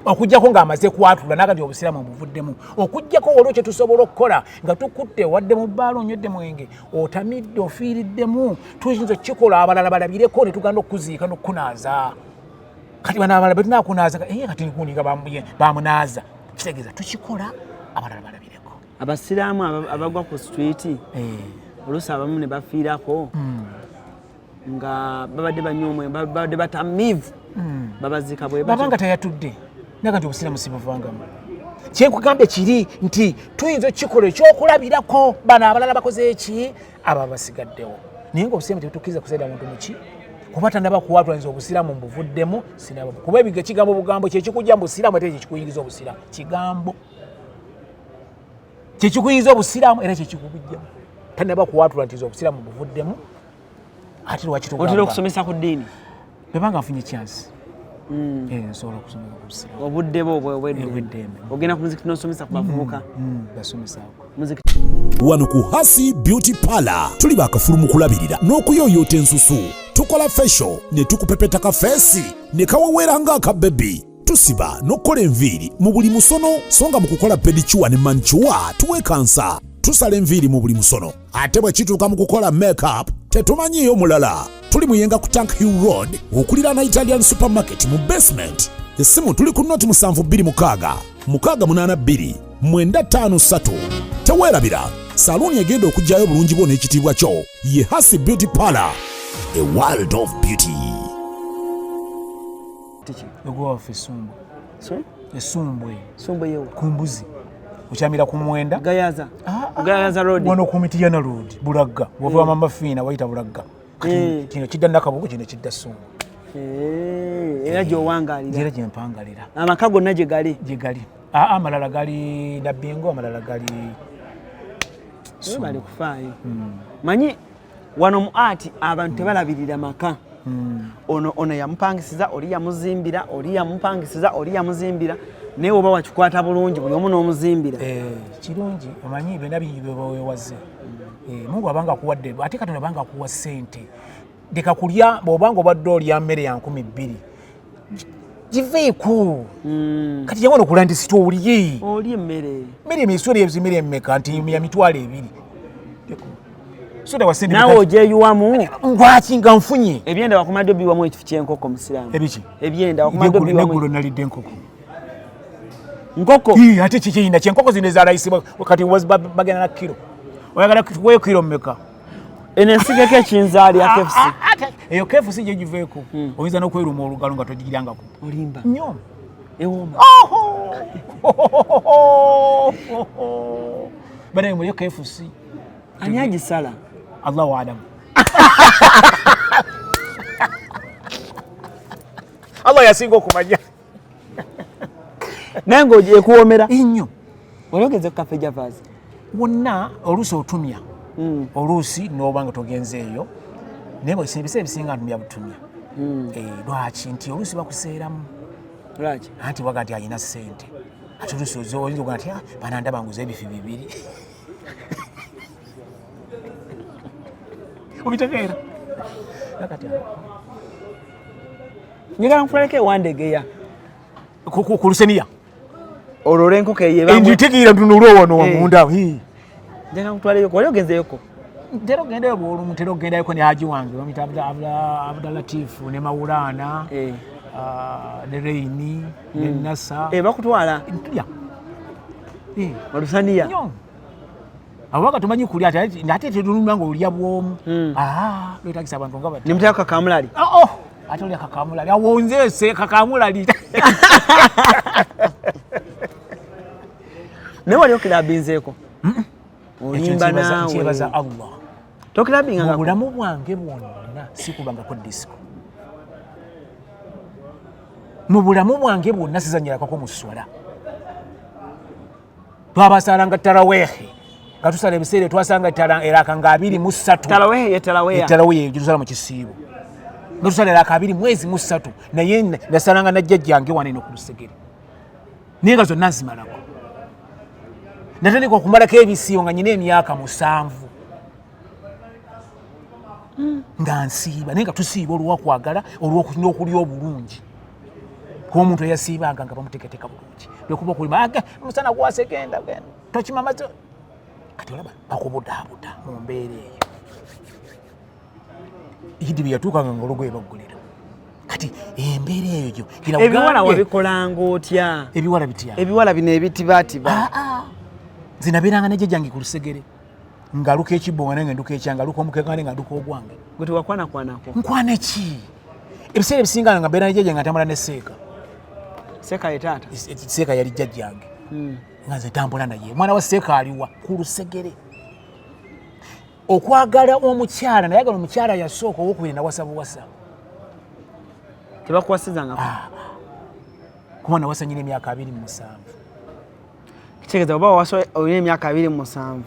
okugjako ng'amaze kwatula naga nti obusiraamu buvuddemu, okugjako waliwo kye tusobola okukola nga tukutte wadde mu bbaala, onywedde mwenge, otamidde, ofiiriddemu, tuyinza okukikola abalala balabireko ne tuganda okukuziika n'okukunaaza. Kati bano abalala betunakunaaza, kati gundi nga bamunaaza, kitegeeza tukikola abalala balabireko. Abasiraamu abagwa ku street, oluusi abamu ne bafiirako nga babadde banywa omwenge, babadde batamiivu, babaziika bwe batyo? Babanga tayatudde naga nti obusiraamu sibuvangamu. Kyenkugambye kiri nti tuyinza okukikola ekyokulabirako bano abalala bakoze eki, abo abasigaddewo, naye nga obusiraamu tebutukkiriza kusalira muntu muki kuba tanaba kuwatula nze obusiraamu mbuvuddemu sinaba. Kuba ebiga kigambo bugambo kyekikujja mu busiraamu, ate kyekikuyingiza obusiraamu. Kigambo kyekikuyingiza obusiraamu era kyekikubujjamu. Tanaba kuwatula nti nze obusiraamu mbuvuddemu, ate lwaki Otera tugamba? okusomesa ku ddiini? Bwebanga nfunye chance. Eh, nsobola okusomesa ku busiraamu. Obudde bwo obweddembe. Obw'eddembe. Ogenda ku muzikiti n'osomesa ku bavubuka? Basomesaako. Muzikiti. Wano ku Hasi Beauty Parlor tuli bakafulu mu kulabirira n'okuyooyoota ensusu. Tukola facial ne tukupepeta ka feesi ne kaweweera ng'aka bebi. Tusiba n'okukola enviiri mu buli musono, so nga mu kukola pedicure ne manicure tuwekansa. Tusala enviiri mu buli musono, ate bwe kituuka mu kukola makeup tetumanyiiyo mulala. Tuli Muyenga ku Tank Hill Road okuliraana Italian Supermarket mu basement. Essimu tuli ku noti 726 682 953. Teweerabira, saluuni egenda okuggyayo obulungi bwo n'ekitiibwa kyo ye Hasi Beauty Parlor, a world of beauty. Ogwa waffe Essumbwe. Sorry? Essumbwe. Sumbwe yewa? Ku mbuzi okyamira ku mwenda. Gayaza. Gayaza Road. Wano ku Mitiyana Road, Bulagga. Wova Mama Fiina wayita Bulagga. Kati kino kidda Nakabugo, kino kidda Ssumbwe. Eh, era gy'owangalira? Era gye mpangalira. Amaka gonna gye gali? Gye gali. Aa, amalala gali Nabbingo, amalala gali Bali kufaayo. Manyi wano mu art abantu tebalabirira maka. Ono yamupangisiza, oli yamuzimbira, oli yamupangisiza, oli yamuzimbira, naye oba wakikwata bulungi buli omu n'omuzimbira. Eh, kirungi. Omanyi byonna bingi byoba weewaze. Eh, Mungu abanga akuwadde, ate Katonda abanga akuwa ssente, leka kulya. Bw'obanga obadde olya mmere ya 2000, giveeko. Kati jangu okula nti sitwa olye. Oli emmere. Mmere emisolo emmere emmeka? Nti ya 20,000. Soda wa ssente. Naawe ogyeyiwamu. Lwaki nga nfunye? Ebyenda wakumadde obiwamu ekifu ky'enkoko, musiraamu. Ebiki? Ebyenda wakumadde neggulo obiwamu. Nalidde enkoko. Nkoko? Ii, ate kikiyina kyenkoko zino ezalayisibwa kati bagenda na kiro. Oyagala tuweyo kiro mmeka? Eno ensigeko ekinzaali ya KFC. Eyo KFC gye giveeko, oyinza n'okweruma olugalo nga togiryangako. Olimba. Nnyo. Ewooma. Banaye mulye KFC. Ani agisala? Allahu alamu, Allah yasinga okumanya. Naye ng'ekuwoomera? Nnyo. Wali ogenze ku Cafe Javas? Wonna oluusi otumya, oluusi n'oba nga togenzeeyo, naye ebiseera ebisinga ntumya butumya. Eh, lwaki? Nti oluusi bakuseeramu. Lwaki? Anti waga nti alina ssente, ate oluusi oyinza okuga nti, "Ah, banandaba nguze ebifi bibiri." Obitegeera kati? Njagala nkutwaleko ewandegeya. Ku luseniya? Olwo olw'enkoko eyo. Nditegeera ntunula wano wamunda. Njagala nkutwaleyoko. Wali ogenzeyoko? Ntera okugendayo bwolumu, ntera okugendayoko ne haji wange bamuyita Abdalatifu ne Mawulaana, ah, ne Reini ne Nasa. Eh, bakutwala? Tulya. Eh, olusaniya? Nnyo. Abo baga tumanyi kulya, ate tetulumba nga olya bwomu. Ah, lwetagisa abantu nga bati. Nemutako kakamulali? Oh, oh, ate olya kakamulali awonzeese kakamulali. Naye wali okirabinzeeko? Ekyo Olimba. nkyebaza Naawe Allah. tokirabinga? Mu bulamu bwange bwonna sikubangako disiko. Mu bulamu bwange bwonna sizanyirako mu sswala. Twabasalanga tarawehe nga tusala ebiseera twasanga eraka nga 23. Talawehe ye talaweya? Etarawehe gyetusala mu kisiibo nga tusala eraka abiri mwezi mu ssatu, naye nasalanga najjajjange wano eno ku lusegere, naye nga zonna nzimalako. Natandika okumalako ebisiibo nga nyina emyaka 7 nga nsiiba, naye nga tusiiba olwakwagala n'okulya obulungi, kuba omuntu eyasiibanga nga bamuteekateeka bulungi, lwekuba okulima aga musana gwase genda genda tokima mazzi. Kati olaba bakubudaabuda mu mbeera eyo. Idi bwe yatuukanga nga olugoye baggulira. Kati embeera eyo gyo gira Ebiwala ugambe. Wabikolanga otya? Ebiwala bitya? Ebiwala bino ebitibatiba. Nze nabeeranga ne jjajjange ku lusegere ng'aluka ekibbo nga nange nduka ekyange, aluka omukeka nga nange nduka ogwange. Gwe tewakwanakwanako? Nkwana ki? Ebiseera ebisinga nga mbeera ne jjajjange nga ntambula ne seeka. Seeka ye taata? Seeka yali jjajjange, nga nze ntambula naye. Omwana wa seeka aliwa ku lusegere. Okwagala omukyala nayagala omukyala yasooka, owokubiri nawasa buwasa. Tebakuwasizangako? Kuba nawasa nyina emyaka 27. Kitegeeza oba wawasa olina emyaka 27,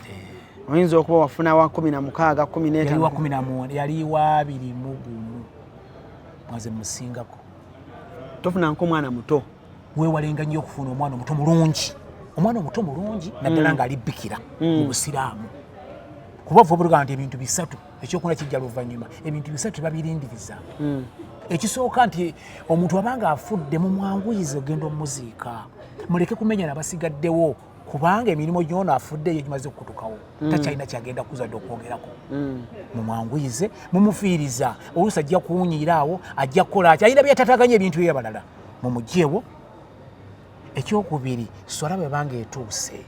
oyinza okuba wafuna wa 16, kumi Yali wa n'etaano. 18, yali wa 21, mwaze musingako. Tofunanko omwana muto. Weewalenga nnyo okufuna omwana omuto mulungi, omwana omuto mulungi naddala ng'ali bikira mu busiraamu, kuba ova obuluga nti ebintu bisatu, ekyokuna kijja luvannyuma. Ebintu bisatu tebabirindiriza. Ekisooka nti omuntu abanga afudde, mumwanguyize ogenda omuziika, muleke kumenya nabasigaddewo, kubanga emirimu gyona afudde eyo gimaze okukutukawo, takyalina kyagenda kuzadde okwogerako. Mumwanguyize, mumufiiriza, oluusi ajja kuwunyiira awo, ajja kukola ati alina byatataganya ebintu ebyabalala, mumugyewo. Ekyokubiri, swala bwebanga etuuse,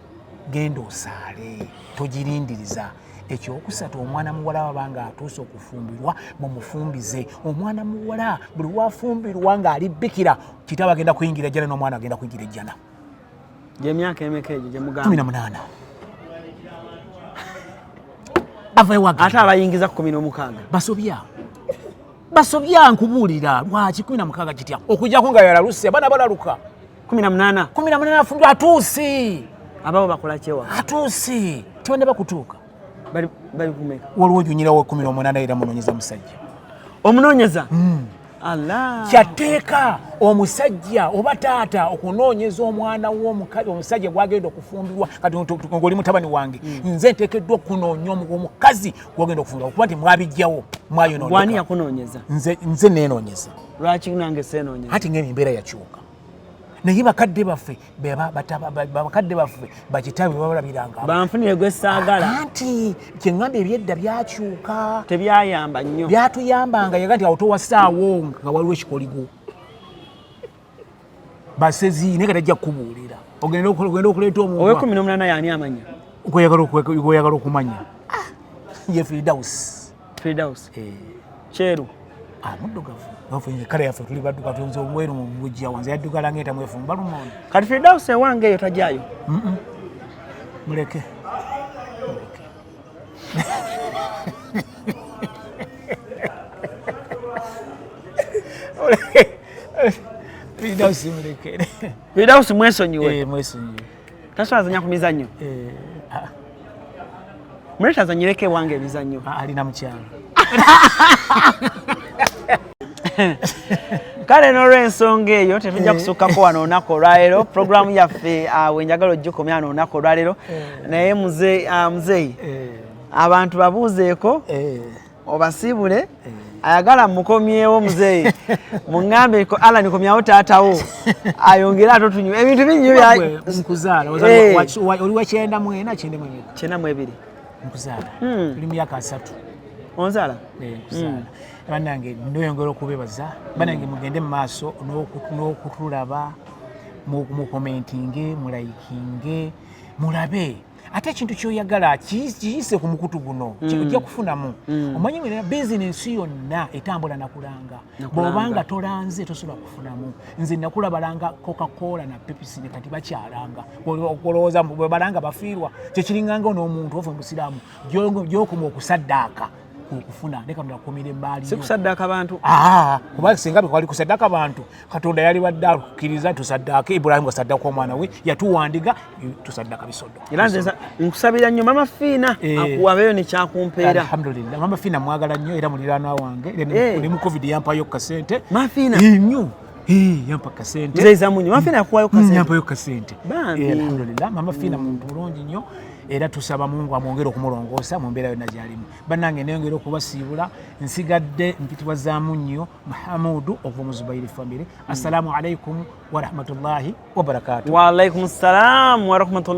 genda osaale, togirindiriza. Ekyokusatu, omwana muwala wabanga atuuse okufumbirwa, mumufumbize. Omwana muwala buli wafumbirwa ng'ali bikira, kitaba agenda kuyingira ejjana n'omwana agenda kuyingira ejjana. Gyemyaka emeka egyo gyemugamba? 18 ava ewaga. Ate abayingiza ku 16? Basobya, basobya, nkubuulira lwaki. 16 kitya okujjako nga yalaluse, abaana balaluka. 18? 18 afumbirwa, atuuse. Ababo bakola kyewa? Atuuse, tebannaba kutuuka. Bali kumeka? Waliwo junyirawo 18 era munoonyeza musajja. Omunoonyeza? Allah. Kyatteeka omusajja oba taata okunoonyeza omwana w'omukazi omusajja gwagenda okufumbirwa. Kati ng'oli mutabani wange, nze nteekeddwa okunoonya omukazi gwagenda okufumbirwa, okuba nti mwabijjawo Gwani mwayonooneka. Yakunoonyeza? Nze neenoonyeza. Lwaki nange seenoonyeza? Anti ngeno embeera yakyuka, naye bakadde baffe bakadde baffe bakitaabwe babalabiranga. Banfunire gwe saagala. Anti kyeŋŋamba, ebyedda byakyuka. Tebyayamba nnyo. Byatuyambanga yaga nti awo towasaawo nga waliwo ekikoligo basezi, naye nga tajja kukubuulira, ogenda okuleeta omuntu. Owe 18 yaani amanya? Gweyagala okumanya ye Firdaus. Firdaus kyeru? Muddugavu. Kale yaffe tuli baddugavu, nze obweru mubujja wanze yaddugala ngaeta mwefumba lumonde. Kati Firdaus ewange eyo tajayo? Muleke, muleke. Firdaus muleke. Firdaus mwesonyiwe. Eh, mwesonyiwe. Tasobola azanya ku mizannyo? Eh, ah. Mulete azanyireko ewange emizannyo. Ah, alina mukyalo. Kale n'olwensonga eyo tetujja kusukkako wano olunaku olwaleero. Puroguramu yaffe wenjagala ogikomya wano olunaku olwaleero, naye muzeeyi, abantu babuuzeeko, obasiibule. Ayagala mukomyewo muzeeyi, muŋŋambe Alan komyawo taatawo ayongere ate otunywa ebintu bingi. Nkuzaala oli wa 94, 94? 92. Nkuzaala, tuli myaka 30. Onzaala? Nkuzaala. Bannange, ndoyongera okubebaza. Bannange, mugende mu maaso n'okutulaba, mukomentinge, mulayikinge, mulabe ate ekintu kyoyagala kiyise ku mukutu guno, ojja kufunamu. Omanyi mwena bizinensi yonna etambula nakulanga. Bw'obanga tolanze tosobola kufunamu. Nze nakula balanga Coca-Cola na Pepsi, ne kati bakyalanga. Olowooza bwe balanga bafiirwa? Kyekiringanga n'omuntu ofe omusiraamu, gyokoma okusaddaaka okufuna, ne Katonda akumira emaali. Si kusaddaaka bantu. Kuba singa bekwali kusaddaaka bantu, Katonda yalibadde akkiriza tusaddaake Ibulayimu gasaddaka omwana we, yatuwandiga tusaddaka bisodo. Era nze nkusabira nnyo Mama Fiina akuwabeeyo nekyakumpeera. Alhamdulillah, Mama Fiina mwagala nnyo, era muliraanwa wange. Ne mu COVID yampayo kasente. Mama Fiina? Nnyo, yampa kasente. Nze zamunyo Mama Fiina yakuwayo kasente? Yampayo kasente. Bambi. Alhamdulillah, Mama Fiina muntu mulungi nnyo, era tusaba Mungu amwongere okumulongoosa mu mbeera yonna gyalimu. Bannange, neyongera okubasiibula. Nsigadde mpitibwa zaamu nnyo Mahamudu okuva mu Zubairi family. Assalamu alaikum warahmatullahi wabarakatu. Waalaikum salam warahmatullahi.